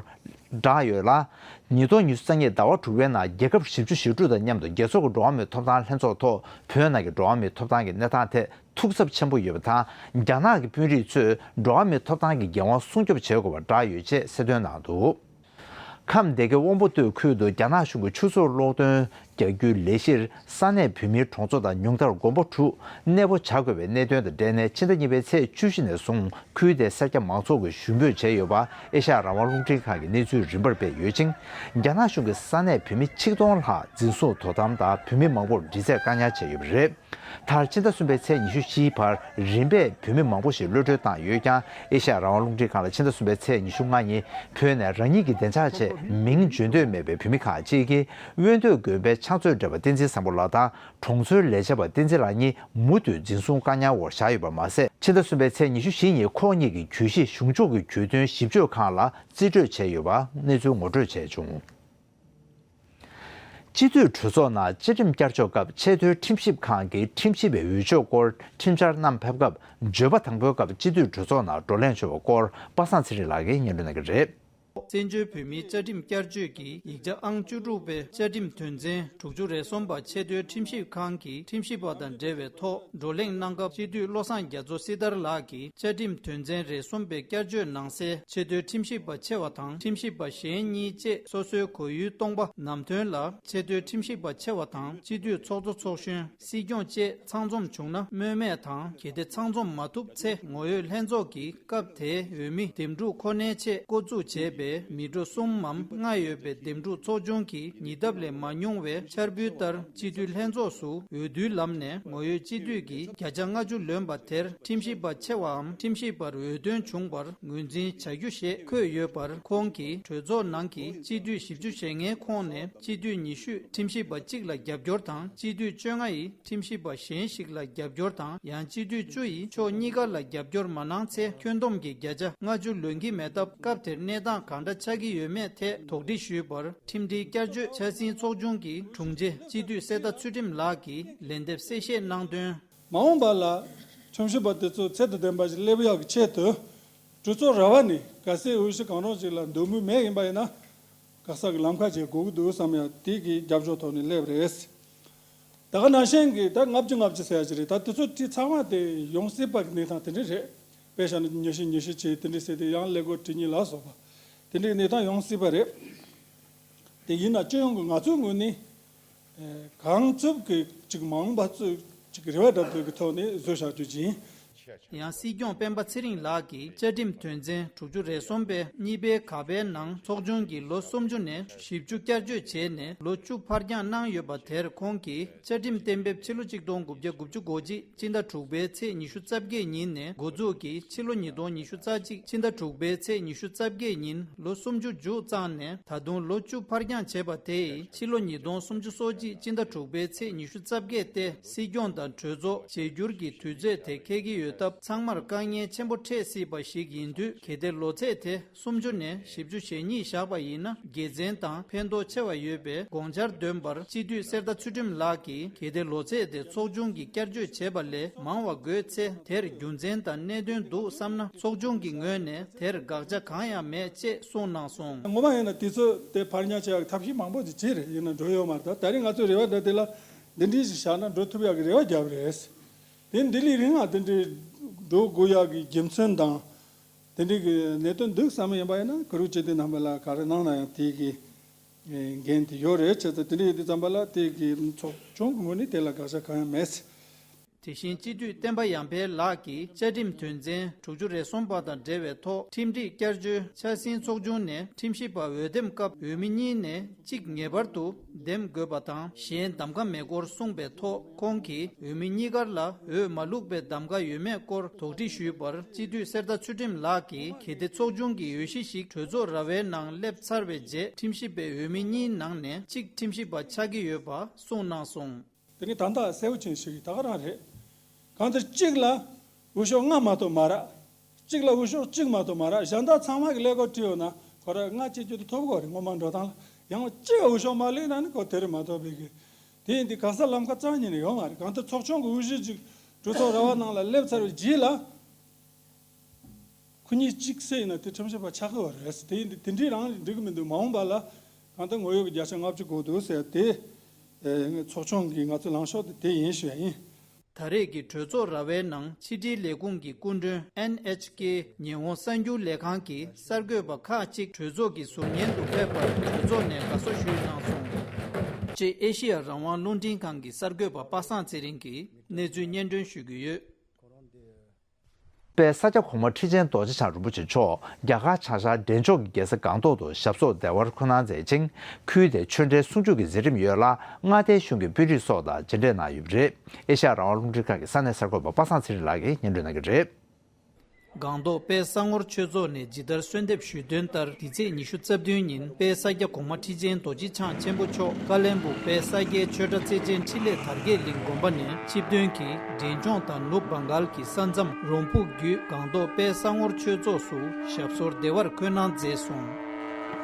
བསྒྲགས་ཡོད་ལ། ཉིས་སྟོང་ཉི་ཤུ་རྩ་གཉིས་ཟླ་བ་དྲུག་པའི་ནང་རྒྱལ་ཁབ་བཞི་བཅུ་ཞེ་དྲུག་དང་མཉམ་དུ་རྒྱལ་ཚོགས་ཀྱི་འགྲོ་བ་མིའི་ཐོབ་ཐང་ལྷན་ཚོགས་ཐོག་བོད་ནང་གི་འགྲོ་བ་མིའི་ཐོབ་ཐང་གི་གནས་སྟངས་ཐད་ཐུགས་འཚབ་ཆེན་པོ་ཡོད་པ་དང་། རྒྱ་ནག་གི་དཔོན་རིགས་ཚོས་འགྲོ་བ་མིའི་ཐོབ་ཐང་གི་འགན་དབང་སྲུང་སྐྱོབ་བྱེད་དགོས་པ་བསྒྲགས་ཡོད་ཅེས་གསལ་སྟོན་གནང་འདུག་ཁམས་སྡེ་དགེ་དབོན་པོ་སྟོད་ཁུལ་དུ་རྒྱ་ནག་གཞུང་གིས་ཆུ་མཛོད་གློག་འདོན་རྒྱག་རྒྱུའི་ལས་གཞིར་ས་གནས་བོད་མིའི་གྲོང་ཚོ་དང་ཉུང་མཐར་དགོན་པ་དྲུག་གནས་སྤོ་བྱ་དགོས་པའི་གནད་དོན་དང་འབྲེལ་ནས་ཕྱི་ཟླ་གཉིས་པའི་ཚེས་བཅུ་བཞི་ནས་བཟུང་ཁུལ་དེའི་སེར་སྐྱ་མང་ཚོགས་ཀྱིས་ཞུ་འབོད་བྱས་ཡོད་པ་ཨེ་ཤ་ཡ་རང་དབང་རླུང་འཕྲིན་ཁང་གིས་གནས་ཚུལ་རིམ་པར་སྤེལ་ཡོད་ཅིང་། རྒྱ་ནག་གཞུང་གིས་ས་གནས་བོད་མི་ཆིག་སྟོང་ལྷག་འཛིན་བཟུང་དོ་དམ་དང་བོད་མི་མང་པོར་འདྲི་རྩད་བཀག་ཉར་བྱས་ཡོད་པ་རེད། མཐར་ཕྱི་ཟླ་གསུམ་པའི་ཚེས་ཉི་ཤུ་བཞིའི་བར་རིམ་པས་བོད་མི་མང་པོ་ཞིག་གློད་གྲོལ་བཏང་ཡོད་ཀྱང་། ཨེ་ཤ་ཡ་རང་དབང་རླུང་འཕྲིན་ཁང་ལ་ཕྱི་ཟླ་གསུམ་པའི་ཚེས་ཉི་ཤུ་ལྔ་ཉིན་བོད་ནས་རང་ཉིད་ཀྱི་བདེ་འཇགས་ཆེད་མིང་བརྗོད་འདོད་མེད་པའི་བོད་མི་ཁག་ཅིག་གིས་དབོན་སྟོད་དགོན་པའི་ཕྱག་མཛོད་བགྲེས་པ་བསྟན་འཛིན་བཟང་པོ་ལགས་དང་གྲོང་ཚོའི་ལས་བྱེད་པ་བསྟན་འཛིན་ལགས་གཉིས་མུ་མཐུད་འཛིན་བཟུང་བཀག་ཉར་འོག་བཞག་ཡོད་པ་མ་ཟད། ཕྱི་ཟླ་གསུམ་པའི་ཚེས་ཉི་ཤུ་བཞི་ཉིན་ཁོང་གཉིས་ཀྱི་གྱོད་གཞི་གཞུང་ཕྱོགས་ཀྱི་གྱོད་དོན་ཞིབ་དཔྱོད་ཁང་ལ་རྩིས་སྤྲོད་བྱས་ཡོད་པ་གནས་ཚུལ་ངོ་སྤྲོད་བྱས་བྱུང་། སྤྱི་འཐུས་གྲོས་ཚོགས་ནང་བཅའ་ཁྲིམས་བསྐྱར་བཅོས་སྐབས་ཆེས་མཐོའི་ཁྲིམས་ཞིབ་ཁང་གིས་ཁྲིམས་ཞིབ་པའི་འོས་ཆོས་སྐོར་ཁྲིམས་འཆར་བསྣམས་ཕེབས་སྐབས་བརྗོད་པ་དང་པོའི་སྐབས་སྤྱི་འཐུས་གྲོས་ཚོགས་ནང་བགྲོ་གླེང་བྱུང་བའི་སྐོར་པ་སངས་ཚེ་རིང་ལགས་ཀྱིས་སྙན་སྒྲོན་གནང་གི་རེད། བཙན་བྱོལ་བོད་མིའི་བཅའ་ཁྲིམས་བསྐྱར་བཅོས་ཀྱི་ཡིག་ཆ་ཨང་བཅུ་དྲུག་པའི་བཅའ་ཁྲིམས་དོན་ཚན་དྲུག་ཅུ་རེ་གསུམ་པ་ཆེས་མཐོའི་ཁྲིམས་ཞིབ་ཁང་གི་ཁྲིམས་ཞིབ་པ་དང་འབྲེལ་བའི་ཐོག་བགྲོ་གླེང་གནང་སྐབས་སྤྱི་འཐུས་བློ་བཟང་རྒྱ་མཚོ་སྲི་ཐར་ལགས་ཀྱིས་བཅའ་ཁྲིམས་དོན་ཚན་རེ་གསུམ་པའི་བསྐྱར་བཅོས་གནང་སའི་ཆེས་མཐོའི་ཁྲིམས་ཞིབ་པ་ཆེ་བ་དང་ཁྲིམས་ཞིབ་པ་གཞན་གཉིས་བཅས་སོ་སོའི་གོ་ཡུལ་སྟོང་པ་ནམ་ཐོན་ལ་ཆེས་མཐོའི་ཁྲིམས་ཞིབ་པ་ཆེ་བ་དང་སྤྱི་འཐུས་ཚོགས་གཙོ་ཚོགས་གཞོན། སྲིད་སྐྱོང་བཅས་ཚང་འཛོམས་བྱུང་ན་སྨོས་མེད་དང་། གལ་ཏེ་ཚང་འཛོམས་མ་ཐུབ་ཚེ་ངོ་ཡོད་ལྷན་ཚོགས་ཀྱིས་སྐབས་དེའི་འོས་མི་འདེམས་སྒྲུག་ཁོ་ནའི་ཆེད་བསྐོ་འཛུགས་བྱས་པའི་མི་འགྲོ་གསུམ་མམ་ལྔ་ཡོད་པའི་འདེམས་སྒྲུག་ཚོགས་ཆུང་གིས་ཉིས་ལྡབ་ལས་མ་ཉུང་བའི་འཆར་འབུལ་ལྟར་སྤྱི་འཐུས་ལྷན་ཚོགས་སུ་འོས་བསྡུའི་ལམ་ནས་ངོ་ཡོད་སྤྱི་འཐུས་ཀྱི་བརྒྱ་ཆ་ལྔ་བཅུ་ལོན་པ་དེར་ཁྲིམས་ཞིབ་པ་ཆེ་བའམ་ཁྲིམས་ཞིབ་པར་འོས་ཐོན་བྱུང་བར་ངོས་འཛིན་བྱ་རྒྱུ་ཞེས་འཁོད་ཡོད་པར། ཁོང་གིས་གྲོས་ཚོགས་ནང་གི་སྤྱི་འཐུས་བཞི་བཅུ་ཞེ་ལྔའི་ཁོངས་ནས་སྤྱི་འཐུས་ཉི་ཤུས་ཁྲིམས་ཞིབ་པ་གཅིག་ལ་རྒྱབ་སྐྱོར་དང་། སྤྱི་འཐུས་བཅོ་ལྔ་ཡིས་ཁྲིམས་ཞིབ་པ་གཞན་ཞིག་ལ་རྒྱབ་སྐྱོར་དང་། ཡང་སྤྱི་འཐུས་བཅུ་ཡིས་ཕྱོགས་གཉིས་ཀ་ལ་རྒྱབ་སྐྱོར་མ་གནང་ཚེ་ཁྱོན་བསྡོམས་ཀྱི་བརྒྱ་ཆ་ལྔ་བཅུ་ལོན་གྱི་མེད་སྟབས། སྐབས་དེར་གནས་སྟངས་གང་འདྲ་ཆགས་ཀྱི་ཡོད་མེད་ཐད་དོགས་འདྲི་ཞུས་པར། ཁྲིམས་སྒྲིག་བསྐྱར་བཅོས་འཆར་ཟིན་ཚོགས་ཆུང་གི་དྲུང་ཆེ་སྤྱི་འཐུས་གསེར་རྟ་ཚུལ་ཁྲིམས་ལགས་ཀྱིས་ལན་འདེབས་གསལ་བཤད་གནང་དོན། མ་འོངས་པ་ལ་ཁྲིམས་ཞིབ་པ་དེ་ཚོ་ཚད་དང་ལྡན་པ་ཞིག་སླེབས་ཡག་གི་ཆེད་དུ། གྲོས་ཚོགས་ར་བ་ནས་གལ་སྲིད་འོས་གཞི་གང་རུང་ཞིག་ལ་འདོད་མོས་མེད་ཡིན་པ་ཡིན་ན། ག་ས་གི་ལམ་ཁ་བྱེད་དགོས་ཀྱི་འདུག་བསམ་ཡ་དེ་གི་རྒྱབ་ལྗོངས་ཐོག་ནས་སླེབས་རེད། ད་ག་ནང་བཞིན་གྱི་ད་ལྔ་བཅུ་ལྔ་བཅུ་ཟེར་ཡ་ཅིག་རེད། ད་དེ་ཚོ་དེ་ཚང་མ་དེ་ཡོང་སྲིད་པ་གི་གནས་སྟངས་དེ་འདྲ་རེད། དཔེ་བཞག་ན་ཉི་ཤུ་ཉི་ཤུ་བྱས་དེ་འདྲ་ཟེར་དེ་ཡང་ཀླད་ཀོར་བྲིས་ཉིན་ལ་སོགས་པ་དེ་འདྲའི་གནས་སྟངས་ཡོང་སྲིད་པ་རེད། དེ་ཡིན་ན་སྤྱི་ཡོངས་ཀྱི་ང་ཚོའི་ངོས་ནས་གང་ཐུབ་ཀྱི་ཅིག་མ་འོངས་པ་ཚོས་ཅིག་རེ་བ་བསྒྲགས་འདོད་ཀྱི་ཐོག་ནས་བཟོས་བཞག་རྒྱུ་ཡིན། ཡང་སྲིད་སྐྱོང་སྤེན་པ་ཚེ་རིང་ལགས་ཀྱིས་བཅའ་ཁྲིམས་དོན་ཚན་དྲུག་ཅུ་རེ་གསུམ་པའི་གཉིས་པའི་ག་པའི་ནང་ཚོགས་ཆུང་གིས་ལོ་སུམ་ཅུ་ནས་བཞི་བཅུ་བསྐྱར་བཅོས་བྱས་ནས་ལོ་བཅུ་ཕར་འགྱངས་གནང་ཡོད་པ་དེར་ཁོང་གིས། བཅའ་ཁྲིམས་གཏན་འབེབས་ཕྱི་ལོ་ཆིག་སྟོང་དགུ་བརྒྱ་དགུ་བཅུ་གོ་གཅིག་སྤྱི་ཟླ་དྲུག་པའི་ཚེས་ཉི་ཤུ་རྩ་བརྒྱད་ཉིན་ནས་འགོ་འཛུགས་ཀྱིས་ཕྱི་ལོ་ཉིས་སྟོང་ཉི་ཤུ་རྩ་གཅིག་སྤྱི་ཟླ་དྲུག་པའི་ཚེས་ཉི་ཤུ་རྩ་བརྒྱད་ཉིན་ལོ་སུམ་ཅུ་མཇུག་བསྩངས་ནས་ད་དུང་ལོ་བཅུ་ཕར་འགྱངས་བྱས་པ་དེ་ཡིས་ཕྱི་ལོ་ཉིས་སྟོང་སུམ་ཅུ་སོ་གཅིག་སྤྱི་ཟླ་དྲུག་པའི་ཚེས་ཉི་ཤུ་རྩ་བརྒྱད་སྟེ་སྲིད་སྐྱོང་དང་གྲོས་ཚོགས་བརྗེ་བསྒྱུར་གྱི་དུས་ཚོད་དེ་འཁེལ་གྱི་ཡོད་སྟབས་ཚང་མར་དཀའ་ངལ་ཆེན་པོ་འཕྲད་སྲིད་པ་ཞིག་ཡིན་དུས་གལ་ཏེ་ལོ་ཚད་དེ། སུམ་ཅུ་ནས་བཞི་བཅུ་ཞེ་གཉིས་བཞག་པ་ཡིན་ན་དགེ་མཚན་དང་ཕན་ཐོགས་ཆེ་བ་ཡོད་པའི་དགོངས་འཆར་འདོན་པར་སྤྱི་འཐུས་གསེར་རྟ་ཚུལ་ཁྲིམས་ལགས་ཀྱིས་གལ་ཏེ་ལོ་ཚད་དེ་ཚོགས་ཆུང་གིས་བསྐྱར་བཅོས་བྱས་པ་ལས་མང་བ་དགོས་ཚེ་དེར་རྒྱུ་མཚན་དང་གནད་དོན་འདུག་བསམ་ན་ཚོགས་ཆུང་གི་ངོས་ནས་དེར་དགག་བྱ་གང་ཡང་མེད་ཅེས་གསུངས་གནང་སོང་། ངོ་མ་ཡིན་ན་དུས་ཚོད་དེ་ཕར་འགྱངས་བྱེད་ཡག་གི་ཐབས་ཤེས་མང་པོ་ཞིག་བྱས་རེད། ཡིན་ན་འགྲོ་ཡོད་མ་རེད། ད་ད་རིང་ང་ཚོའི་རེ་བ་འདྲ་དེ་ལ་འདི་འདྲའི་ཞིག་བཞག་ན་འགྲོ་ཐུབ་ཡག་གི་རེ་བ་བརྒྱབ་རེད། དེ་འདི་ལས་རིང་ང་དེ་འདྲའི་འགྲོ་དགོས་ཡག་གི་རྒྱུ་མཚན་དང་། དེ་འདྲའི་གི་གནད་དོན་འདུག་བསམ་ཡིན་པ་ཡིན་ན་གུ་རུ་སྤྱི་འཐུས་རྣམ་པ་ལ་ག་རེ་གནང་ན་ཡང་དེའི་གི་འགན་དེ་ཡོད་རེད། བྱས་ཙང་དེ་འདྲ་ཡིན་དུས་ཙམ་པ་ལ་དེའི་གི་ཚོགས་ཆུང་གི་ངོས་ནས་དེ་ལ་དགག་བྱ་གང་ཡང་མེད། དེ་བཞིན་སྤྱི་འཐུས་བསྟན་པ་ཡར་འཕེལ་ལགས་ཀྱིས་བཅའ་ཁྲིམས་དོན་ཚན་དྲུག་ཅུ་རེ་གསུམ་པ་དང་འབྲེལ་བའི་ཐོག་ཁྲིམས་སྒྲིག་བསྐྱར་བཅོས་འཆར་ཟིན་ཚོགས་ཆུང་ནས་ཁྲིམས་ཞིབ་པ་འོས་འདེམས་སྐབས་འོས་མི་གཉིས་ནས་གཅིག་ངེས་པར་དུ་འདེམས་དགོས་པ་དང་གཞན་གདམ་ག་མེད་སྐོར་གསུངས་པའི་ཐོག་ཁོང་གིས་འོས་མི་གཉིས་ཀར་ལ་འོས་མ་བླུགས་པའི་གདམ་ག་ཡོད་མེད་སྐོར་དོགས་འདྲི་ཞུས་པར་སྤྱི་འཐུས་གསེར་རྟ་ཚུལ་ཁྲིམས་ལགས་ཀྱིས་གལ་ཏེ་ཚོགས་ཆུང་གི་འོས་གཞི་ཞིག་གྲོས་ཚོགས་ར་བའི་ནང་སླེབས་ཚར་བའི་རྗེས་ཁྲིམས་ཞིབ་པའི་འོས་མི་གཉིས་ནང་ནས་གཅིག་ཁྲིམས་ཞིབ་པ་ཆགས་ཀྱི་ཡོད་པ་གསུངས་གནང་སོང་། དེ་ནི་ད་ལྟ་གསལ་པོ་ཅན་ཞིག་ད་ག་རང་རེད། གང་ལྟར་གཅིག་ལ་འོས་ཤོག་ལྔ་མ་གཏོགས་མ་རག་གཅིག་ལ་འོས་ཤོག་གཅིག་མ་གཏོགས་མ་རག་གཞན་དག་ཚང་མ་གི་ཀླད་ཀོར་བྲིས་ཡོད་ན་ཁོ་ར་ལྔ་བཅད་རྒྱུ་དེ་ཐོབ་དགོས་རེད། སྔོན་མ་འགྲོ་སྟངས་ལ་ཡང་གཅིག་འོས་ཤོག་མ་ལེན་ན་ནི་ཁོ་དེ་རེད་མ་གཏོགས་པའི་གི་དེ་ཡིན་དུས་གང་ཟག་ལམ་ཁ་རྩ་ཉིད་ནས་ཡོད་མ་རེད། གང་ལྟར་ཚོགས་ཆུང་གི་དབུ་བཞུགས་ཅིག་གྲོས་ཚོགས་ར་བ་ནང་ལ་སླེབས་ཚར་བའི་རྗེས་ལ། ཁོ་གཉིས་གཅིག་བསྲེས་ན་དེ་ཁྲིམས་ཞིབ་པ་ཆགས་ཀྱི་ཡོད་རེད། དེ་ཡིན་དུས་དེ་འདྲའི་རང་འགྲིག་གི་མི་འདུག་མ་འོངས་པ་ལ་གང་ལྟར་ངོ་ཡོད་ཀྱི་བརྒྱ་ཆ་ལྔ་བཅུ་དགོས་འདུག་ཟེར་དེ་ཚོགས་ཆུང་གིས་ང་ཚོའི་ལངས་ཕྱོགས་དེ་དེ་ཡིན་ཞུ་ཡ་ཡིན། ད་རེས་ཀྱི་གྲོས་ཚོགས་ར་བའི་ནང་ཕྱི་དྲིལ་ལས་ཁུངས་ཀྱི་སྐུ་མགྲོན་ཨེན་ཨེཆ་ཀེ་ཉེ་འོང་གསར་འགྱུར་ལས་ཁང་གི་གསར་འགོད་པ་ཁག་ཅིག་གྲོས་ཚོགས་ཀྱི་ཟུར་ཉན་དུ་ཕེབས་པར་གྲོས་ཚོགས་ནས་དགའ་བསུ་ཞུས་གནང་སོང་། ཅེས་ཨེ་ཤེ་ཡ་རང་དབང་རླུང་འཕྲིན་ཁང་གི་གསར་འགོད་པ་པ་སངས་ཚེ་རིང་གིས་གནས་ཚུལ་སྙན་སྒྲོན་ཞུ་གི་ཡོད། དཔལ་ས་སྐྱ་གོང་མ་ཁྲི་ཆེན་རྡོ་རྗེ་འཆང་རིན་པོ་ཆེ་མཆོག་རྒྱ་གར་བྱང་ཤར་འབྲས་ལྗོངས་ཀྱི་རྒྱལ་ས་སྒང་ཏོག་ཏུ་ཞབས་སོར་བདེ་བར་འཁོད་གནང་མཛད་ཅིང་། ཁུལ་དེར་ཆོས་འབྲེལ་སྲུང་སྐྱོབ་ཀྱི་མཛད་རིམ་ཡོངས་ལ་མངའ་སྡེའི་གཞུང་གི་དཔོན་རིགས་སོགས་དང་མཇལ་འཕྲད་གནང་ཡོད་པ་རེད། ཨེ་ཤ་ཡ་རང་དབང་རླུང་འཕྲིན་ཁང་གི་ས་གནས་གསར་འགོད་པ་པ་སངས་ཚེ་རིང་ལགས་ཀྱིས་སྙན་སྒྲོན་གནང་གི་རེད། སྒང་ཏོག་དཔལ་ས་ངོར་ཆོས་ཚོགས་ནས་ཇི་ལྟར་གསོལ་འདེབས་ཞུས་དོན་ལྟར། འདི་ཚེས་ཉི་ཤུ་རྩ་བདུན་ཉིན་དཔལ་ས་སྐྱ་གོང་མ་ཁྲི་ཆེན་རྡོ་རྗེ་འཆང་ཆེན་པོ་མཆོག་ཀ་བློན་སྦུག་དཔལ་ས་སྐྱའི་ཆོས་གྲྭ་རྩེ་ཆེན་འཕྲིན་ལས་དར་རྒྱས་གླིང་དགོན་པ་ནས་ཆིབས་ཐོན་གྱིས་འབྲས་ལྗོངས་དང་ནུབ་བྷང་གཱལ་གྱི་ས་མཚམས་རོང་ཕུག་བརྒྱུད་སྒང་ཏོག་དཔལ་ས་ངོར་ཆོས་ཚོགས་སུ་ཞབས་སོར་བདེ་བར་འཁོད་གནང་མཛད་སོང་།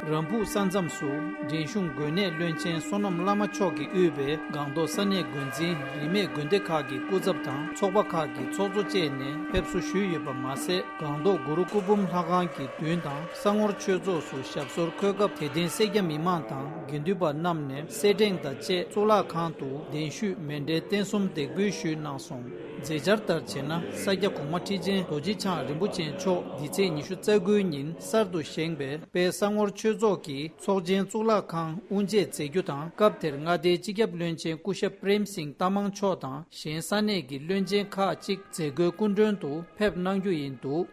རོང་ཕུག་ས་མཚམས་སུ་འབྲིང་གཞུང་དགོན་གནས་བློན་ཆེན་བསོད་ནམས་བླ་མ་མཆོག་གིས་དབུས་པའི་སྒང་ཏོག་ས་གནས་འགོ་འཛིན་རིས་མེད་དགོན་སྡེ་ཁག་གི་སྐུ་ཚབ་དང་ཚོགས་པ་ཁག་གི་ཚོགས་གཙོ་བཅས་ནས་ཕེབས་བསུ་ཞུས་ཡོད་པ་མ་ཟད། སྒང་ཏོག་གུ་རུ་སྐུ་འབུམ་ལྷ་ཁང་གི་མདུན་དང་ས་ངོར་ཆོས་ཚོགས་སུ་ཞབས་སོར་འཁོད་སྐབས་དད་ལྡན་སེར་སྐྱ་མི་མང་དང་དགེ་འདུན་པ་རྣམས་ནས་སེར་ཕྲེང་དང་བཅས་གཙུག་ལག་ཁང་དུ་གདན་ཞུས་མཎྜལ་རྟེན་གསུམ་འདེགས་འབུལ་ཞུས་གནང་སོང་། མཛད་འཆར་ལྟར་བྱས་ན་ས་སྐྱ་གོང་མ་ཁྲི་ཆེན་རྡོ་རྗེ་འཆང་རིན་པོ་ཆེ་མཆོག་འདི་ཚེས་ཉི་ཤུ་རྩ་དགུ་ཉིན་གསར་དུ་བཞེངས་པའི་དཔལ་ས་ངོར་ཆོས་ཚོགས་ཀྱི་ཚོགས་ཆེན་གཙུག་ལག་ཁང་དབུ་འབྱེད་མཛད་རྒྱུ་དང་སྐབས་དེར་མངའ་སྡེའི་སྤྱི་ཁྱབ་བློན་ཆེན་སྐུ་ཞབས་པྲེམ་སིང་རྟ་མང་མཆོག་དང་། གཞན་ས་གནས་ཀྱི་བློན་ཆེན་ཁག་ཅིག་མཛད་སྒོའི་སྐུ་མགྲོན་དུ་ཕེབས་གནང་རྒྱུ་ཡིན་འདུག།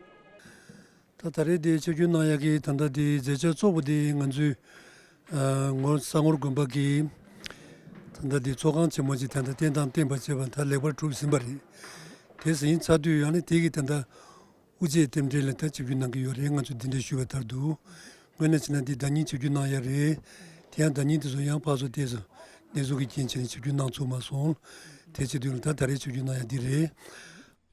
ད་ད་རེས་དེ་ཆིབས་བསྒྱུར་གནང་ཡག་གི་ད་ལྟ་དེ་མཛད་འཆར་གཙོ་བོ་དེ་ང་ཚོའི་ཨ་ངོ་ས་ངོར་དགོན་པ་གི་ད་ལྟ་དེ་ཚོགས་ཁང་ཆེན་མོ་ཅིག་ད་ལྟ་བསྟན་དང་བསྟན་པ་བཅས་པ་ད་ལེགས་པར་གྲུབ་ཟིན་པ་རེད། དེ་ཟིན་ཚར་དུས་ཡང་ནི་དེ་གི་ད་ལྟ་དབུ་འབྱེད་རྟེན་འབྲེལ་ལ་ད་ཆིབས་བསྒྱུར་གནང་གི་ཡོད་རེད། ང་ཚོས་འདི་འདྲ་ཞུས་པ་ལྟར་འདུག། དངོས་གནས་བྱས་ན་འདི་ཟླ་ཉིན་ཆིབས་བསྒྱུར་གནང་ཡ་རེད། དེ་ཡང་ཟླ་ཉིན་དེ་ཚོ་ཡང་ཕར་ཚུར་བལྟས་སོང་། གནས་ཚུལ་གྱི་རྐྱེན་བྱས་ནས་ཆིབས་བསྒྱུར་གནང་ཚུགས་མ་སོང་། དེ་བྱེད་དུས་ལ་ད་ད་རེས་ཆིབས་བསྒྱུར་གནང་ཡ་འདི་རེད།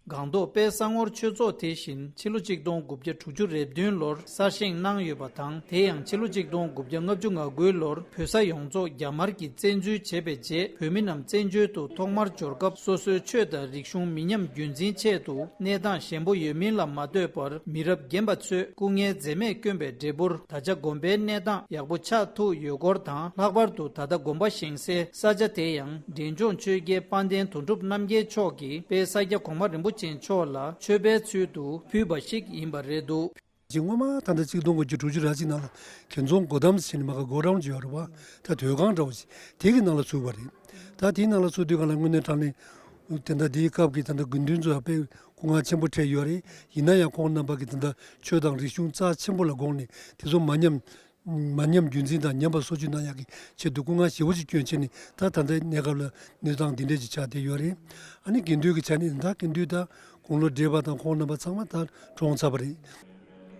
སྒང་ཏོག་དཔལ་ས་ངོར་ཆོས་ཚོགས་དེ་བཞིན་ཕྱི་ལོ་ཆིག་སྟོང་དགུ་བརྒྱ་དྲུག་ཅུ་རེ་བདུན་ལོར་གསར་བཞེངས་གནང་ཡོད་པ་དང་། དེ་ཡང་ཕྱི་ལོ་ཆིག་སྟོང་དགུ་བརྒྱ་ལྔ་བཅུ་ང་དགུའི་ལོར་བོད་ས་ཡོངས་རྫོགས་རྒྱ་དམར་གྱིས་བཙན་འཛུལ་བྱས་པའི་རྗེས། བོད་མི་རྣམས་བཙན་བྱོལ་དུ་ཐོག་མར་འབྱོར་སྐབས། སོ་སོའི་ཆོས་དང་རིག་གཞུང་མི་ཉམས་རྒྱུན་འཛིན་ཆེད་དུ་གནས་སྟངས་ཞན་པོ་ཡོད་མིན་ལ་མ་ལྟོས་པར། མི་རབས་རྒན་པ་ཚོས་སྐུ་ངལ་འཛེམས་མེད་བསྐྱོན་པའི་འབྲས་བུར། ད་ཆ་དགོན་པའི་གནས་སྟངས་ཡག་པོ་ཆགས་ཐུབ་ཡོད་སྐོར་དང་། ལྷག་པར་དུ་ད་ལྟ་དགོན་པ་བཞེངས་སའི་ས་ཆ་དེ་ཡང་འབྲས་ལྗོངས་ཆོས་རྒྱལ་དཔལ་ལྡན་དོན་གྲུབ་རྣམ་རྒྱལ་མཆོག་གིས་དཔལ་ས་སྐྱ་གོང་མ་རིན་པོ་ཆེ་མཆོག་ལ་མཆོད་པའི་ཚུལ་དུ་ཕུལ་བ་ཞིག་ཡིན་པ་རེད་འདུག། ཅིག་སྔོན་མ་ད་ལྟ་ཆིག་སྟོང་དགུ་བརྒྱ་དྲུག་ཅུ་རེ་གཅིག་ནང་ལ་གན་རྫོང་སྒོ་འགྲམ་ཟེར་ནས་མ་ག་སྒོ་འགྲམ་ཅིག་ཡོད་རེད་བ། ད་སྡོད་ཁང་འདྲ་བོ་ཞིག་དེ་གི་ནང་ལ་ཚུད་པ་རེད། ད་དེའི་ནང་ལ་ཚུད་དུས་ག་ལ་དངོས་གནས་དྲང་གནས་དེ་འདྲ་དེའི་སྐབས་ཀྱི་ད་ལྟ་དགེ་འདུན་ཚོ་ཡང་དཔེ་སྐུ་ངལ་ཆེན་པོ་འཕྲད་ཡོད་རེད། ཡིན་ན་ཡང་ཁོང་རྣམ་པ་གི་ད་ལྟ་ཆོས་དང་རིག་གཞུང་རྩ་ཆེན་པོ་ལ་དགོངས་ནས་དེ་ཚོ་མ་ཉམས། མ་ཉམས་རྒྱུན་འཛིན་དང་ཉམས་པ་སོར་ཆུད་གནང་ཡག་གི་ཆེད་དུ་སྐུ་ངལ་ཞེ་པོ་ཅིག་བསྐྱོན་བྱས་ནས་ད་ད་ལྟའི་གནས་སྐབས་ལ་གནས་སྟངས་འདི་འདྲས་ཅིག་ཆགས་བསྡད་ཡོད་རེད། ཨ་ནི་དགེ་འདུན་གྱི་ཆ་ནས་ད་དགེ་འདུན་ད་དགུང་ལོ་བགྲེས་པ་དང་ཁོང་རྣམ་པ་ཚང་མ་ད་གྲོངས་ཚར་བ་རེད།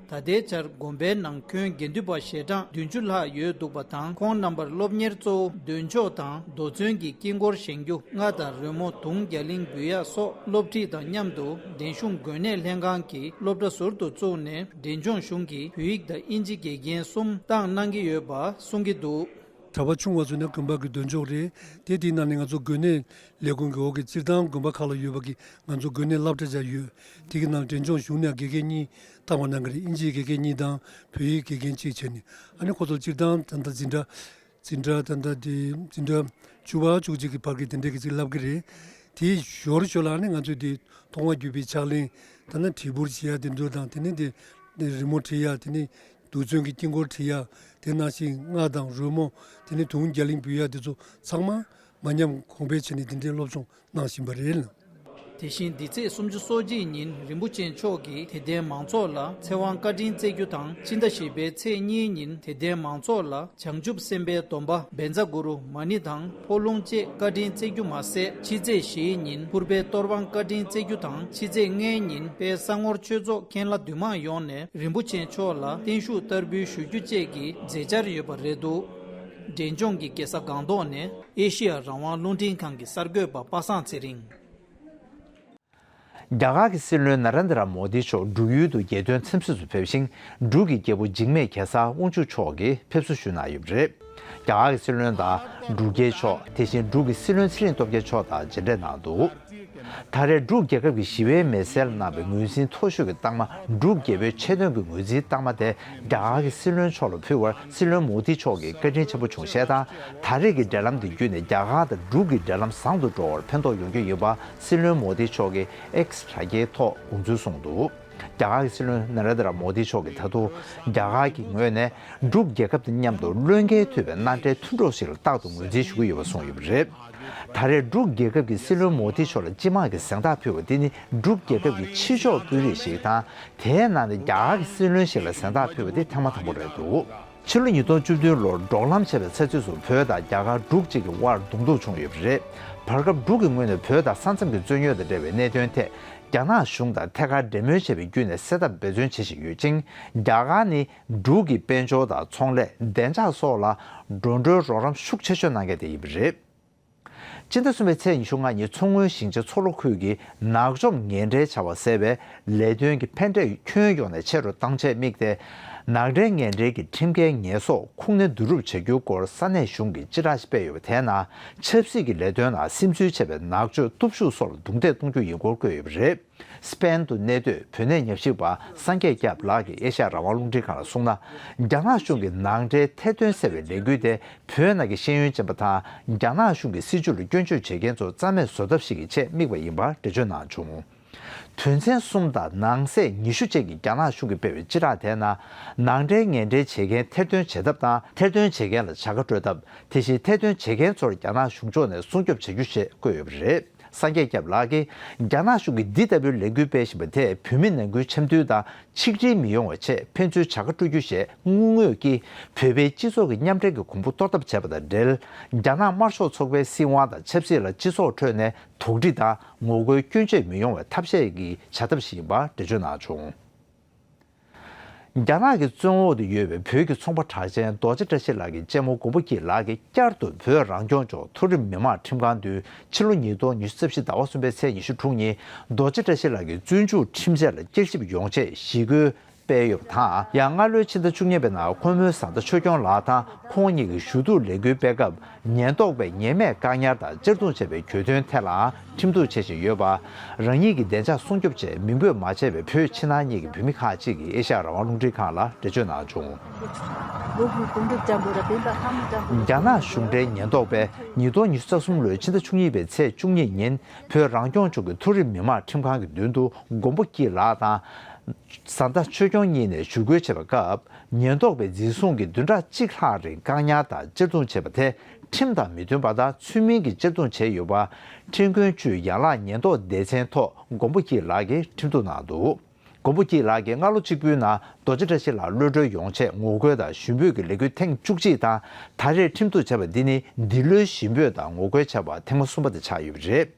ད་ལྟའི་ཆར་དགོན་པའི་ནང་ཁྱོན་དགེ་འདུན་པ་ཞལ་གྲངས་བདུན་ཅུ་ལྷག་ཡོད་འདུག་པ་དང་། ཁོང་རྣམ་པར་སློབ་གཉེར་གཙོ་བོ་འདོན་ཆོག་དང་མདོ་མཚོན་གྱི་དཀྱིལ་འཁོར་བཞེངས་རྒྱུ། རྔ་དང་རོལ་མོ་དུང་རྒྱ་གླིང་འབུལ་ཡག་སོགས་སློབ་ཁྲིད་དང་མཉམ་དུ་འབྲིང་གཞུང་དགོན་གནས་ལྷན་ཁང་གིས་སློབ་གྲྭ་ཟུར་དུ་བཙུགས་ནས། འབྲས་ལྗོངས་གཞུང་གིས་བོད་ཡིག་དང་དབྱིན་ཇི་དགེ་རྒན་གསུམ་བཏང་གནང་གི་ཡོད་པ་གསུང་གི་འདུག། གྲྭ་པ་ཆུང་བ་ཚོ་ནི་དགོན་པ་གི་འདོན་ཆོག་རེད། དེ་དེའི་ནང་ནས་ང་ཚོ་དགོན་གནས་ལས་ཁུངས་ཀྱི་འོག་གི་སྤྱིར་བཏང་དགོན་པ་ཁག་ལ་ཡོད་པ་གི་ང་ཚོ་དགོན་གནས་སློབ་གྲྭ་ཅིག་ཡོད། དེ་གི་ནང་འབྲས་ལྗོངས་གཞུང་ནས་དགེ་རྒན་གཉིས་བཏང་བ་གནང་གི་རེད། དབྱིན་ཇིའི་དགེ་རྒན་གཉིས་དང་བོད་ཡིག་དགེ་རྒན་གཅིག་བྱས་ནས། ཨ་ནི་ཁོ་ཚོ་སྤྱིར་བཏང་ད་ལྟ་འཛིན་གྲྭ་འཛིན་གྲྭ་ད་ལྟ་དེ་འཛིན་གྲྭ་བཅུ་པ་བཅུ་གཅིག་གི་བར་གྱི་དེ་འདྲས་ཀྱི་ཅིག་བསླབ་ཀྱི་རེད། དེའི་ཞོར་ཞོར་ལ་ཨ་ནི་ང་ཚོས་དེ་མཐོང་བ་བརྒྱུད་པའི་ཕྱག་ལེན། ད་ནི་བྲིས་འབུར་བྱེད་ཡ་དེ་ཚོ་དང་། དེ་ནས་དེ་དེ་རི་མོ་བྲིས་ཡ། དེ་ནས་རྡུལ་ཚོན་གྱི་དཀྱིལ་འཁོར་བྲིས་ཡ། དེ་ནང་བཞིན་རྔ་དང་རོལ་མོ། དེ་ནས་དུང་རྒྱ་གླིང་འབུལ་ཡ་དེ་ཚོ་ཚང་མ་མ་ཉམས་གོང་འཕེལ་བྱས་ནས་དེ་འདྲའི་སློབ་སྦྱོང་གནང་བཞིན་པ་རེད། དེ་བཞིན་འདི་ཚེས་སུམ་ཅུ་སོ་གཅིག་ཉིན་རིན་པོ་ཆེ་མཆོག་གིས་དད་ལྡན་མང་ཚོགས་ལ་ཚེ་དབང་བཀའ་དྲིན་སྩལ་རྒྱུ་དང་། ཕྱི་ཟླ་བཞི་པའི་ཚེས་གཉིས་ཉིན་དད་ལྡན་མང་ཚོགས་ལ་བྱང་ཆུབ་སེམས་དཔའི་སྡོམ་པ་བཛྲ་གུ་རུ་མ་ཎི་དང་འཕོ་ལུང་བཅས་བཀའ་དྲིན་སྩལ་རྒྱུ་མ་ཟད། ཕྱི་ཚེས་བཞིའི་ཉིན་ཕུར་པའི་གཏོར་དབང་བཀའ་དྲིན་སྩལ་རྒྱུ་དང་། ཕྱི་ཚེས་ལྔའི་ཉིན་དཔལ་ས་ངོར་ཆོས་ཚོགས་མཁན་བླ་འདུས་མང་ཡོངས་ནས་རིན་པོ་ཆེ་མཆོག་ལ་བརྟན་བཞུགས་བསྟར་འབུལ་ཞུ་རྒྱུ་བཅས་ཀྱི་མཛད་འཆར་ཡོད་པ་རེད་འདུག་འབྲས་ལྗོངས་ཀྱི་རྒྱལ་ས་སྒང་ཏོག་ནས་ཨེ་ཤེ་ཡ་རང་དབང་རླུང་འཕྲིན་ཁང་གི་གསར་འགོད་པ་པ་སངས་ཚེ་རིང་། རྒྱ་གར་གྱི་སྲིད་བློན་ན་རེན་དྲ་མོ་དི་མཆོག་འབྲུག་ཡུལ་དུ་རྒྱལ་དོན་འཚམས་གཟིགས་སུ་ཕེབས་ཤིང་། འབྲུག་གི་རྒྱལ་པོ་འཇིགས་མེད་གེ་སར་དབང་ཕྱུག་མཆོག་གིས་ཕེབས་བསུ་ཞུས་གནང་ཡོད་པ་རེད། རྒྱ་གར་གྱི་སྲིད་བློན་དང་འབྲུག་རྒྱལ་མཆོག་དེ་བཞིན་འབྲུག་གི་སྲིད་བློན་ཚེ་རིང་སྟོབས་རྒྱལ་མཆོག་དང་མཇལ་འཕྲད་གནང་འདུག་ད་རེས་འབྲུག་རྒྱལ་ཁབ་ཀྱི་ཞི་བའི་མེ་སྲེག་ལ་གནང་བའི་ངོས་འཛིན་མཐོ་ཤོས་ཀྱི་རྟགས་མ་འབྲུག་རྒྱལ་པོའི་ཆེ་བསྟོད་ཀྱི་ངོས་འཛིན་རྟགས་མ་དེ་རྒྱ་གར་གྱི་སྲིད་བློན་མཆོག་ལ་ཕུལ་བར་སྲིད་བློན་མོ་དི་མཆོག་གིས་བཀའ་དྲིན་ཆེན་པོ་བྱུང་ཞེས་དང་། ད་རེས་ཀྱི་འབྲེལ་ལམ་འདི་བརྒྱུད་ནས་རྒྱ་གར་དང་འབྲུག་གི་འབྲེལ་ལམ་བཟང་དུ་འགྲོ་བར་ཕན་ཐོགས་ཡོང་རྒྱུ་ཡིན་པ་སྲིད་བློན་མོ་དི་མཆོག་གིས་ཨེགསི་དྲ་རྒྱའི་ཐོག་དགོངས་ཚུལ་གསུངས་འདུག་རྒྱ་གར་གྱི་སྲིད་བློན་ན་རེན་དྲ་མོ་དི་མཆོག་གིས་ད་དུང་རྒྱ་གར་གྱི་ངོས་ནས་འབྲུག་རྒྱལ་ཁབ་དང་མཉམ་དུ་བློས་འགེལ་ཐུབ་པའི་མནའ་འབྲེལ་མཐུན་གྲོགས་ཤིག་ལ་རྟག་ཏུ་ངོས་འཛིན་ཞུ་གི་ཡོད་པ་གསུངས་ཡོད་པ་རེད། ད་རེས་འབྲུག་རྒྱལ་ཁབ་ཀྱི་སྲིད་བློན་མོ་དི་མཆོག་ལ་སྤྱི་དམངས་ཀྱིས་གཟེངས་རྟགས་ཕུལ་བ་འདི་ནི་འབྲུག་རྒྱལ་ཁབ་ཀྱི་ཕྱི་ཕྱོགས་དཔོན་རིགས་ཤིག་དང་། དེའི་ནང་ནས་རྒྱ་གར་གྱི་སྲིད་བློན་ཞིག་ལ་གཟེངས་རྟགས་ཕུལ་བ་འདི་ཐེངས་མ་དང་པོ་རེད་འདུག་ཕྱི་ལོ་ཉིས་སྟོང་བཅུ་བདུན་ལོར་འབྲོག་ལམ་བྱས་པའི་ཚ་ཚུད་སུ་བོད་དང་རྒྱ་གར་འབྲུག་གཅིག་གི་དབར་གདོང་ཐུག་བྱུང་ཡོད་པ་རེད། བར་སྐབས་འབྲུག་གི་ངོས་ནས་བོད་དང་ས་མཚམས་ཀྱི་རྩོད་རྙོག་དང་འབྲེལ་བའི་གནད་དོན་ཐད་རྒྱ་ནག་གཞུང་དང་ཐད་ཀར་འབྲེལ་མོལ་བྱས་པ་བརྒྱུད་ནས་སེལ་ཐབས་འབད་བརྩོན་བྱེད་བཞིན་ཡོད་ཅིང་། རྒྱ་གར་ནི་འབྲུག་གི་དཔལ་འབྱོར་དང་ཚོང་ལས། བདེ་འཇགས་སོགས་ལ་འགྲོ་གྲོན་རོགས་རམ་ཤུགས་ཆེ་ཤོས་གནང་མཁན་དེ་ཡིན་པ་རེད། སྤྱི་ཟླ་གསུམ་པའི་ཚེས་ཉི་ཤུ་ལྔ་ཉིན་མཚོ་སྔོན་ཞིང་ཆེན་མཚོ་ལྷོ་ཁུལ་གྱི་ནག་འཇོམས་ངན་འབྲེལ་བྱ་བ་སེལ་བའི་ལས་དོན་གྱི་ཕན་འབྲས་ཁྱོན་ཡོངས་ནས་ཆེ་རུ་བཏང་ཆེད་དམིགས་ཏེ། ནག་འབྲེལ་ངན་འབྲེལ་གྱི་ཁྲིམས་འགལ་ངལ་གསོ་ཁུངས་སྣེ་བསྡུ་རུབ་བྱ་རྒྱུའི་སྐོར་ས་གནས་གཞུང་གིས་སྤྱི་བསྒྲགས་ཤིག་སྤེལ་ཡོད་པ་དེའི་ནང་ཆབ་སྲིད་ཀྱི་ལས་དོན་ནང་སིམ་འཛུལ་བྱས་པའི་ནག་སྤྱོད་སྟོབས་ཤུགས་སོགས་ལ་རྡུང་རྡེག་གཏོང་རྒྱུ་ཡིན་སྐོར་བཀོད་ཡོད་པ་རེད། སི་པེན་དུ་གནས་སྡོད་བོད་གནས་ཉམས་ཞིབ་པ་སངས་རྒྱས་སྐྱབས་ལགས་ཀྱིས་ཨེ་ཤ་ཡ་རང་དབང་རླུང་འཕྲིན་ཁང་ལ་གསུངས་ན། རྒྱ་ནག་གཞུང་གིས་ནག་འབྲེལ་ཐེར་འདོན་སེལ་བའི་ལས་འགུལ་དེ་བོད་ནང་གི་ཤེས་ཡོན་ཅན་པ་དང་རྒྱ་ནག་གཞུང་གི་སྲིད་བྱུས་ལ་སྐྱོན་བརྗོད་བྱེད་མཁན་ཚོ་རྩ་མེད་བཟོ་ཐབས་ཤིག་གི་ཆེད་དམིགས་པ་ཡིན་པར་འགྲེལ་བརྗོད་གནང་བྱུང་། དོན་ཚན་གསུམ་དང་ནང་གསེས་ཉི་ཤུ་ཅན་གྱི་རྒྱ་ནག་གཞུང་གིས་སྤེལ་བའི་སྤྱི་བསྒྲགས་དེའི་ནང་། ནག་འབྲེལ་ངན་འབྲེལ་བྱེད་མཁན་ཐེར་འདོན་བྱེད་ཐབས་དང་ཐེར་འདོན་བྱེད་མཁན་ལ་བྱ་དགའ་སྤྲོད་ཐབས། དེ་བཞིན་ཐེར་འདོན་བྱེད་མཁན་ཚོར་རྒྱ་ནག་གཞུང་ཕྱོགས་ནས་སྲུང་སྐྱོབ་བྱ་རྒྱུ་ཞེས་བཀོད་ཡོད་པ་རེད། སངས་རྒྱས་སྐྱབས་ལགས་ཀྱིས་རྒྱ་ནག་གཞུང་གིས་འདི་ལྟ་བུའི་ལས་འགུལ་སྤེལ་བཞིན་པ་དེས་བོད་མི་ནང་ཁུལ་འཆམ་མཐུན་དང་ཆིག་སྒྲིལ་མི་ཡོང་བའི་ཆེད་ཕན་ཚུན་བྱ་དགའ་སྤྲོད་རྒྱུ་ཞེས་དངུལ་དངོས་ཀྱིས་བོད་པའི་སྤྱི་ཚོགས་ཀྱི་མཉམ་འབྲེལ་གྱི་གོང་བུ་གཏོར་ཐབས་བྱས་པ་དང་འབྲེལ། རྒྱ་ནག་དམར་ཤོག་ཚོགས་པའི་སྲིད་དབང་དང་ཆབ་སྲིད་ལ་སྤྱི་ཚོགས་ཁྲོད་ནས་དོགས་འདྲི་དང་ངོ་རྒོལ་སྐྱོན་བརྗོད་མི་ཡོང་བའི་ཐབས་ཤེས་ཀྱི་བྱ་ཐབས་ཤིག་ཡིན་པ་འགྲེལ་བརྗོད་གནང་བྱུང་། རྒྱ་ནག་གི་བཙོན་འོག་ཏུ་ཡོད་པའི་བོད་ཀྱི་ཚོང་པ་གྲགས་ཅན་རྡོ་རྗེ་བཀྲ་ཤིས་ལགས་ཀྱི་གཅེན་མོ་མགོན་པོ་སྐྱིད་ལགས་ཀྱིས་བསྐྱར་དུ་བོད་རང་སྐྱོང་ལྗོངས་མཐོ་རིམ་མི་དམངས་ཁྲིམས་ཁང་མདུན་ཕྱི་ལོ་ཉིས་སྟོང་ཉི་ཤུ་རྩ་བཞི་ཟླ་བ་གསུམ་པའི་ཚེས་ཉི་ཤུ་དྲུག་ཉིན་རྡོ་རྗེ་བཀྲ་ཤིས་ལགས་ཀྱི་བཙོན་འཇུག་ཁྲིམས་ཆད་ལ་བསྐྱར་ཞིབ་ཡོང་ཆེད་ཞི་རྒོལ་སྤེལ་ཡོད་པ་དང་། ཡང་སྔ་ལོའི་ཕྱི་ཟླ་བཅུ་གཉིས་པའི་ནང་ཁོང་མོའི་བཟའ་ཟླ་ཆོས་སྐྱོང་ལགས་དང་ཁོང་གཉིས་ཀྱི་ཞུ་གཏུག་ལས་འགུལ་སྤེལ་སྐབས། ཉེན་རྟོག་པས་ཉེས་མེད་བཀག་ཉར་དང་གཅར་རྡུང་བྱས་པའི་གྱོད་དོན་ཐད་ལའང་ཁྲིམས་གཏུག་བྱེད་བཞིན་ཡོད་པ། རང་ཉིད་ཀྱི་བདེ་འཇགས་སྲུང་སྐྱོབ་ཆེད་མིང་འབོད་མ་བྱས་པའི་བོད་ཕྱི་ནང་གཉིས་ཀྱི་བོད་མི་ཁག་ཅིག་གིས་ཨེ་ཤ་ཡ་རང་དབང་རླུང་འཕྲིན་ཁང་ལ་འགྲེལ་བརྗོད་གནང་བྱུང་། རྒྱ་ནག་གཞུང་འབྲེལ་ཉེན་རྟོག་པས་ཉིས་སྟོང་ཉི་ཤུ་རྩ་གསུམ་ལོའི་ཕྱི་ཟླ་བཅུ་གཉིས་པའི་ཚེས་བཅུ་གཉིས་ཉིན་བོད་རང་སྐྱོང་ལྗོངས་ཀྱི་མཐོ་རིམ་མི་དམངས་ཁྲིམས་ཁང་གི་མདུན་དུ་མགོན་པོ་སྐྱིད་ལགས་དང་། བཟའ་ཟླ་ཆོས་སྐྱོང་གཉིས་ནས་ཞུ་སྐུལ་བྱས་པའི་སྐབས། ཉེན་རྟོག་པས་འཛིན་བཟུང་གིས་བདུན་ཕྲག་གཅིག་ལྷག་རིང་བཀག་ཉར་དང་གཅར་རྡུང་བྱས་པ་དེ་ཁྲིམས་དང་མི་མཐུན་པ་དང་ཚུལ་མིན་གྱི་གཅར་རྡུང་བྱས་ཡོད་པ། ཁྲིམས་དཔོན་བཅུའི་ཡན་ལག་ཉེན་རྟོག་སྡེ་ཚན་ཐོག་མགོན་པོ་སྐྱིད་ལགས་ཀྱིས་ཁྲིམས་གཏུག་གནང་འདུག་མགོན་པོ་སྐྱིད་ལགས་ཀྱིས་སྔ་ལོ་གཅིག་པུའི་ནང་རྡོ་རྗེ་བཀྲ་ཤིས་ལགས་གློད་གྲོལ་ཡོང་ཆེད་ངོ་རྒོལ་དང་ཞུ་འབོད་ཀྱི་ལས་འགུལ་ཐེངས་བཅུ་གཅིག་དང་། ད་རེས་ཁྲིམས་གཏུག་བྱས་པ་འདི་ནི་འདི་ལོའི་ཞི་འབོད་དང་ངོ་རྒོལ་བྱས་པ་ཐེངས་མ་གསུམ་པ་དེ་ཆགས་ཡོད་པ་རེད།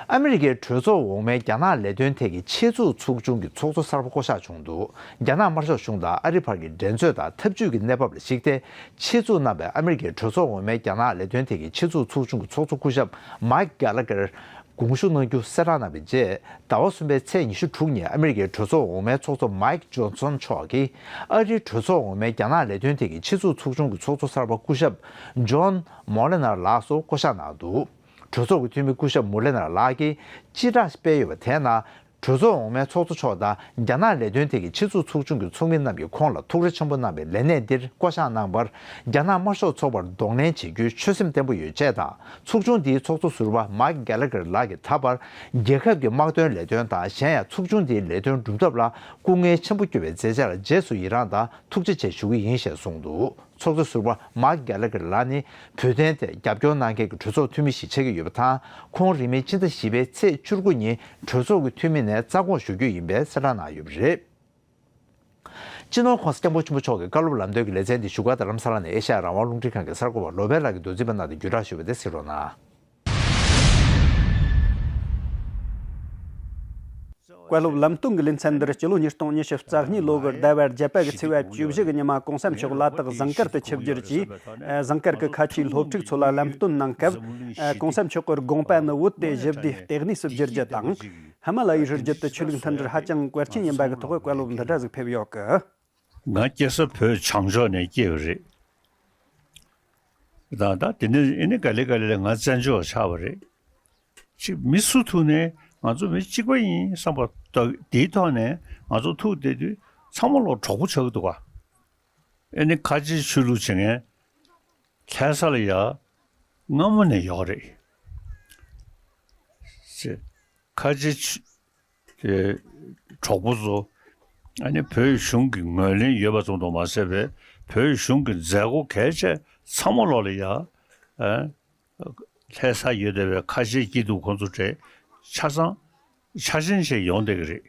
ཨ་མི་རི་ཀའི་གྲོས་ཚོགས་འོག་མའི་རྒྱ་ནག་ལས་དོན་ཐད་ཀྱི་ཆེས་མཐོའི་ཚོགས་ཆུང་གི་ཚོགས་གཙོ་གསར་པ་བསྐོ་གཞག་བྱུང་འདུག་རྒྱ་ནག་དམར་ཤོག་གཞུང་དང་ཨ་རི་བར་གྱི་འགྲན་རྩོད་དང་འཐབ་ཇུས་ཀྱི་གནས་བབ་ལ་གཞིགས་ཏེ། ཆེས་མཐོའི་རྣམ་པའི་ཨ་མི་རི་ཀའི་གྲོས་ཚོགས་འོག་མའི་རྒྱ་ནག་ལས་དོན་ཐད་ཀྱི་ཆེས་མཐོའི་ཚོགས་ཆུང་གི་ཚོགས་གཙོ་སྐུ་ཞབས་མཱིཀ་གྷེ་ལ་གྷེར་དགོངས་ཞུ་གནང་རྒྱུ་གསལ་བསྒྲགས་གནང་བའི་རྗེས། ཟླ་བ་གསུམ་པའི་ཚེས་ཉི་ཤུ་དྲུག་ཉིན་ཨ་མི་རི་ཀའི་གྲོས་ཚོགས་འོག་མའི་ཚོགས་གཙོ་མཱིཀ་ཇོན་སོན་མཆོག་གིས་ཨ་རིའི་གྲོས་ཚོགས་འོག་མའི་རྒྱ་ནག་ལས་དོན་ཐད་ཀྱི་ཕྱི་ཚུལ་ཚོགས་ཆུང་གི་ཚོགས་གཙོ་གསར་པ་སྐུ་ཞབས་ཇོན་མོ་ལེ་ནར་ལགས་སུ་བསྐོ་གཞག་གནང་འདུག་གྲོས་ཚོགས་ཀྱི་འཐུས་མི་སྐུ་ཞབས་མོ་ལེ་ནར་ལགས་ཀྱིས་སྤྱི་བསྒྲགས་སྤེལ་ཡོད་པ་དེའི་ནང་། གྲོས་ཚོགས་འོག་མའི་ཚོགས་གཙོ་མཆོག་དང་རྒྱ་ནག་ལས་དོན་ཐད་ཀྱི་ཕྱི་ཚུལ་ཚོགས་ཆུང་གི་ཚོགས་མི་རྣམས་ཀྱིས་ཁོང་ལ་ཐུགས་རེ་ཆེན་པོ་གནང་བའི་ལས་གནས་འདིར་བསྐོ་གཞག་གནང་བར། རྒྱ་ནག་དམར་ཤོག་ཚོགས་པར་གདོང་ལེན་བྱེད་རྒྱུའི་ཆོད་སེམས་བརྟན་པོ་ཡོད་ཅེས་དང་། ཚོགས་ཆུང་འདིའི་ཚོགས་གཙོ་ཟུར་པ་མཱིཀ་གྷེ་ལ་གྷེར་ལགས་ཀྱིས་ད་བར་རྒྱལ་ཁབ་ཀྱི་དམག་དོན་ལས་དོན་དང་གཞན་ཡང་ཚོགས་ཆུང་འདིའི་ལས་དོན་སྒྲུབ་ཐབས་ལ་སྐུ་ངལ་ཆེན་པོ་བསྐྱོན་པའི་མཛད་རྗེས་ལ་རྗེས་སུ་ཡི་རངས་དང་ཐུགས་རྗེ་ཆེ་ཞུ་གི་ཡིན་ཞེས་གསུངས་འདུག་ཚོགས་གཙོ་ཟུར་པ་མཱག་གྷེ་ལ་གྷེར་ལགས་ནི་བོད་དོན་དེ་རྒྱབ་སྐྱོར་གནང་མཁན་གྱི་གྲོས་ཚོགས་འཐུས་མི་ཞིག་ཆགས་ཀྱི་ཡོད་པ་དང་། ཁོང་རིང་མིན་ཕྱི་ཟླ་བཞི་པའི་ཚེས་བཅུ་དགུ་ཉིན་གྲོས་ཚོགས་ཀྱི་འཐུས་མི་ནས་རྩ་དགོངས་ཞུ་རྒྱུ་ཡིན་པའི་གསལ་བསྒྲགས་གནང་ཡོད་པ་རེད། སྤྱི་ནོར་༸གོང་ས་༸སྐྱབས་མགོན་ཆེན་པོ་མཆོག་གི་བཀའ་སློབ་ལམ་སྟོན་གྱི་ལེ་ཚན་འདི་བཞུགས་སྒར་རྡ་རམ་ས་ལ་ནས་ཨེ་ཤ་ཡ་རང་དབང་རླུང་འཕྲིན་ཁང་གི་གསར་འགོད་པ་ལོ་པཎ་ལགས་ཀྱིས་མདོར་བསྡུས་པ་གནང་སྟེ་བརྒྱུད་བསྒྲགས་ཞུས་པ་དེ་གཟིགས་རོགས་གནང་། བཀའ་སློབ་ལམ་སྟོན་གྱི་ལེ་ཚན་འདིར་སྤྱི་ལོ་ཉིས་སྟོང་ཉི་ཤུ་རྩ་གཉིས་ལོ་གི་ཟླ་བ་བརྒྱད་པ་གི་ཚེས་པ་བཅུ་བཞི་གི་ཉི་མ་༸གོང་ས་མཆོག་ལ་དྭགས་ཟངས་དཀར་དུ་ཆིབས་བསྒྱུར་གྱིས། ཟངས་དཀར་གྱི་ཁ་ཆེའི་སློབ་ཕྲུག་ཚོ་ལ་ལམ་སྟོན་གནང་སྐབས། ༸གོང་ས་མཆོག་གི་དགོངས་པ་ནི་བོད་དེ་ཞི་བདེའི་ལྟེ་གནས་སུ་བསྒྱུར་རྒྱུ་དང་། ཧི་མ་ལ་ཡའི་རི་རྒྱུད་དུ་ཆོས་ལུགས་མཐུན་སྒྲིལ་ཧ་ཅང་གལ་ཆེན་ཡིན་པ་གི་ཐོག་གི་བཀའ་སློབ་འདི་འདྲ་ཟིག་ཕེབས་ཡོད་གི། ང་སྐྱེས་ས་བོད་བྱང་ཕྱོགས་ནས་སྐྱེས་པ་རེད། ད་ད་དེ་ནས་ཨེ་ནི་ག་ལེ་ག་ལེ་ལ་ང་བཙན་བྱོལ་བ་ཆགས་པ་རེད། ཅིག་མི་སུ་ཐུག་ནས་ང་ཚོ་མི་གཅིག་པ་ཡིན་བསམ་པ་ད་དེའི་ཐོག་ནས་ང་ཚོ་ཐུག་བསྡད་དུས་ཚང་མ་ལོ་གྲོགས་པོ་ཆགས་ཀྱི་འདུག་ག། ཨེ་ནི་ཁ་ཆེ་ཆོས་ལུགས་བྱེད་མཁན་ལྷ་ས་ལ་ཡ་སྔ་མོ་ནས་ཡོད་རེད། ཅེས་ཁ་ཆེ་ཆོས་དེ་གྲོགས་པོ་ཚོ་ཨ་ནི་བོད་གཞུང་གི་ངོས་ལེན་ཡོད་པ་ཙམ་དུ་མ་ཟད་པའི་བོད་གཞུང་གི་མཛད་སྒོ་གལ་ཆེ་ཚང་མ་ལོག་ལ་ཡ་ཨ་ལྷ་ས་ཡོད་བསྡད་པའི་ཁ་ཆེའི་སྐྱིད་སྡུག་ཁོང་ཚོ་གྲས་ཆ་ཚང་ཆ་ཆེན་བྱས་ཡོང་བསྡད་ཀྱི་རེད།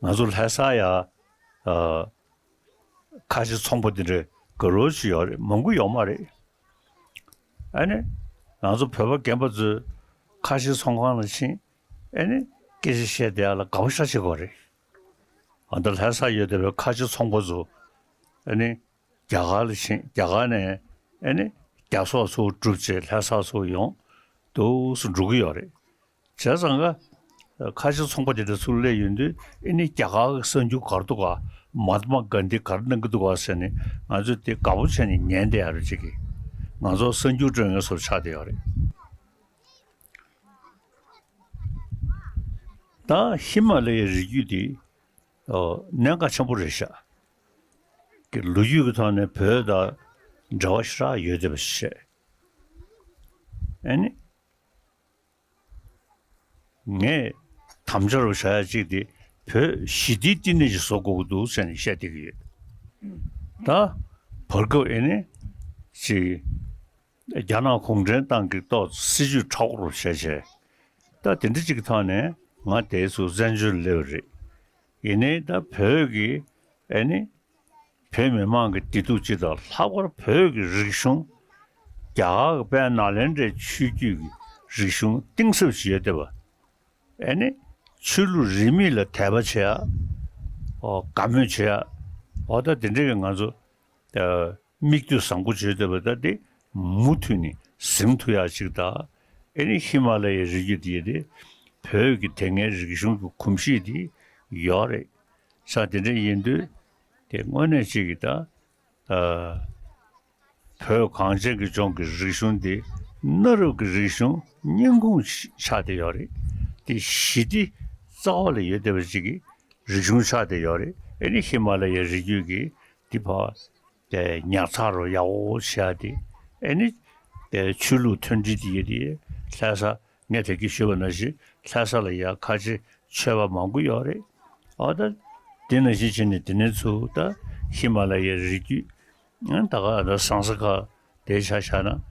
ང་ཚོ་ལྷ་ས་ཡ་ཨ་ཁ་ཆེ་ཚོང་པ་འདི་འདྲའི་དགའ་རབ་ཅིག་ཡོད་རེད། མང་པོ་ཡོད་མ་རེད། ཨ་ནི་ང་ཚོ་བོད་པ་རྒན་པ་ཚོས་ཁ་ཆེ་ཚོང་ཁང་ལ་ཕྱིན། ཨ་ནི་སྐད་ཆ་བཤད་བསྡད་ཡ་ལ་དགའ་པོ་ཞེ་དྲག་བྱེད་ཀྱི་ཡོད་རེད། ཨ་ད་ལྷ་ས་ཡོད་བསྡད་པའི་ཁ་ཆེ་ཚོང་པ་ཚོ་ཨ་ནི་རྒྱ་གར་ལ་ཕྱིན། རྒྱ་གར་ནས་ཨ་ནི་རྒྱ་སོག་ཚུར་བསྒྲུབས་བྱས་ལྷ་ས་ཚུར་ཡོང་འདུག་སེ་འགྲོ་གི་ཡོད་རེད། བྱས་ཙང་ཀ་ཁ་ཆེ་ཚོང་པ་དེ་འདྲ་ཚུར་སླེབས་ཡོང་དུས་ཨ་ནི་རྒྱ་གར་གྱི་གསར་འགྱུར་ག་རེ་འདུག་ག། མ་ཧཱ་ཏྨ་གྷན་དྷི་ག་རེ་གནང་གི་འདུག་ག་ཟེར་ནས་ང་ཚོས་དེ་དགའ་པོ་བྱས་ནས་ཉན་བསྡད་ཡ་རེད། ཅིག་གིས་ང་ཚོ་གསར་འགྱུར་སྤྲོད་མཁན་ཚོ་ཆགས་བསྡད་ཡོད་རེད། ད་ཧི་མ་ལ་ཡའི་རི་རྒྱུད་དེ་ཨོ་གནད་འགག་ཆེན་པོ་རེད་ཤག། གི་ལོ་རྒྱུས་ཀྱི་ཐོག་ནས་བོད་དང་འབྲེལ་བ་ཞེ་དྲག་ཡོད་བསྡད་པ་ཞིག་བཤད། ཨ་ནི་ངས་དམ་བཅའ་རུ་བཞག་ཡ་གཅིག་དེ་བོད་ཞི་བདེའི་བསྟི་གནས་ཤིག་བཟོ་དགོས་ཀྱི་འདུག་ཟེར་ནས་བཤད་བསྡད་ཀྱི་ཡོད། ད་བར་སྐབས་ཨེ་ནི་ཅིག་རྒྱ་ནག་གུང་ཁྲན་ཏང་གི་ཏོག་སྲིད་ཇུས་མཁྲེགས་པོ་རུ་བྱས་བྱས། ད་དེ་འདྲ་ཅིག་གི་ཐོག་ནས་ང་དེ་ཚོ་བཙན་བྱོལ་སླེབས་པ་རེད། ཡིན་ནའི་ད་བོད་ཀྱི་ཨེ་ནི་བོད་མི་མང་གི་བདེ་སྡུག་སྤྱི་དང་ལྷག་པར་བོད་ཀྱི་རིག་གཞུང་། རྒྱ་གར་གྱི་དཔལ་ནཱ་ལེནྡྲའི་ཆོས་བརྒྱུད་ཀྱི་རིག་གཞུང་གཏིང་ཟབ་ཅིག་ཡོད་བསྡད་པ། ཨེ་ནི་ཆོས་ལུགས་རིས་མེད་ལ་དད་པ་བྱེད་ཡ། ཨོ་དགའ་མོས་བྱེད་ཡ། ཨོ་ད་དེ་འདྲ་གི་ང་ཚོ་ཨ་མིག་ལྟོས་བཟང་པོ་བྱེད་བསྡད་པ་ད་དེ་མུ་མཐུད་ནས་གཟིམ་ཐུབ་ཡ་ཅིག་དང་། ཨེ་ནི་ཧི་མ་ལ་ཡའི་རི་རྒྱུད་དེ་དེ་བོད་ཀྱི་དེ་སྔའི་རིག་གཞུང་གི་གོམས་གཤིས་དེ་ཡོད་རེད། ས་དེ་འདྲ་ཡིན་དུས་དེ་དངོས་གནས་ཅིག་གི་ད་ཨ་བོད་གངས་ཅན་གྱི་ལྗོངས་ཀྱི་རིག་གཞུང་འདི་གནའ་རབས་ཀྱི་རིག་གཞུང་སྙིང་ཁུང་ཆགས་བསྡད་ཡོད་རེད། དེ་ཞི་བདེ་རྩ་བ་ལ་ཡོད་བསྡད་པ་ཅིག་གི་རིག་གཞུང་ཆགས་བསྡད་ཡོད་རེད། ཨེ་ནི་ཧི་མ་ལ་ཡའི་རི་རྒྱུད་ཀྱི་འདི་ཕར་དེ་ཉར་ཚགས་རུ་ཡག་པོ་བྱས་ཏེ། ཨེ་ནི་དེ་ཆོས་ལུགས་མཐུན་སྒྲིལ་དེ་ཡོད་དེ་ལྷ་ས་ངས་དེ་གི་ཞུས་པ་ནང་བཞིན་ལྷ་ས་ལ་ཡ་ཁ་ཆེ་ཆོས་པ་མང་པོ་ཡོད་རེད། ཨ་ད་དེ་ནང་བཞིན་བྱས་ནས་དེ་ནས་ཚུར་ད་ཧི་མ་ལ་ཡའི་རི་རྒྱུད། ཨ་ད་ག་ད་ཟངས་ས་ཁ་དེ་ཆ་བཞག་ན་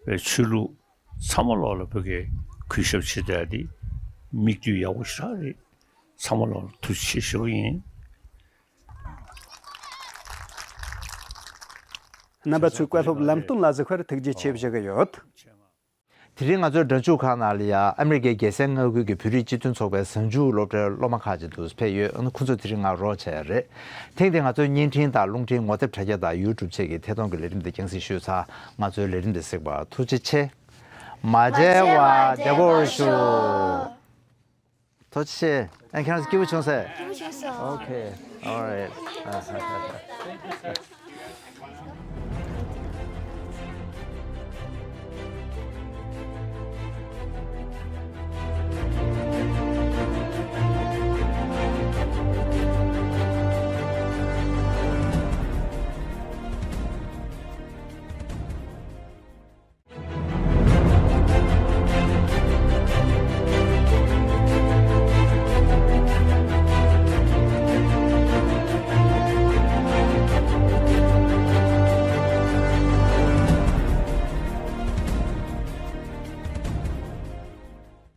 བའི་ཆོས་ལུགས་ཚང་མ་ལོག་ལ་བོད་ཀྱི་གུས་ཞབས་བྱེད་བསྡད་དེ་མིག་ལྟོས་ཡག་པོ་ཞེ་དྲག་རེད། ཚང་མ་ལོག་ལ་ཐུགས་རྗེ་ཆེ་ཞུ་གི་ཡིན། རྣམ་པ་ཚོས་བཀའ་སློབ་ལམ་སྟོན་ལ་གཟིགས་པར་ཐུགས་རྗེ་ཆེ་ཞུ་གི་ཡོད། དེ་རིང་ང་ཚོའི་སྒྲ་འཇུག་ཁང་ནང་ལ་ཡ་ཨ་མི་རི་ཀའི་རྒྱལ་སའི་མངའ་ཁུལ་གྱི་བོད་རིགས་སྤྱི་མཐུན་ཚོགས་པའི་གཟའ་མཇུག་སློབ་གྲྭའི་སློབ་མ་ཁག་ཅིག་འདུག་ཕེབས་ཡོད། ཁོང་ཚོ་དེ་རིང་ང་རོགས་བྱས་རེད། ཐེངས་འདིར་ང་ཚོའི་བརྙན་འཕྲིན་དང་རླུང་འཕྲིན་ངོ་དེབ་དྲ་རྒྱ་དང་ཡུ་ཊུབ་བཅས་ཀྱི་ཐད་གཏོང་གི་ལས་རིམ་འདི་རྒྱང་སྲིང་ཞུས་ཚར། ང་ཚོའི་ལས་རིམ་འདི་གཟིགས་པར་ཐུགས་རྗེ་ཆེ། མ་མཇལ་བར་བདེ་པོར་བཞུགས། ཐུགས་རྗེ་ཆེ། ཨ་ཁྱེད་རང་ཚོ་སྐྱིད་པོ་བྱུང་ཟེར། སྐྱིད་པོ་བྱུང་སོང་། Okay, all right.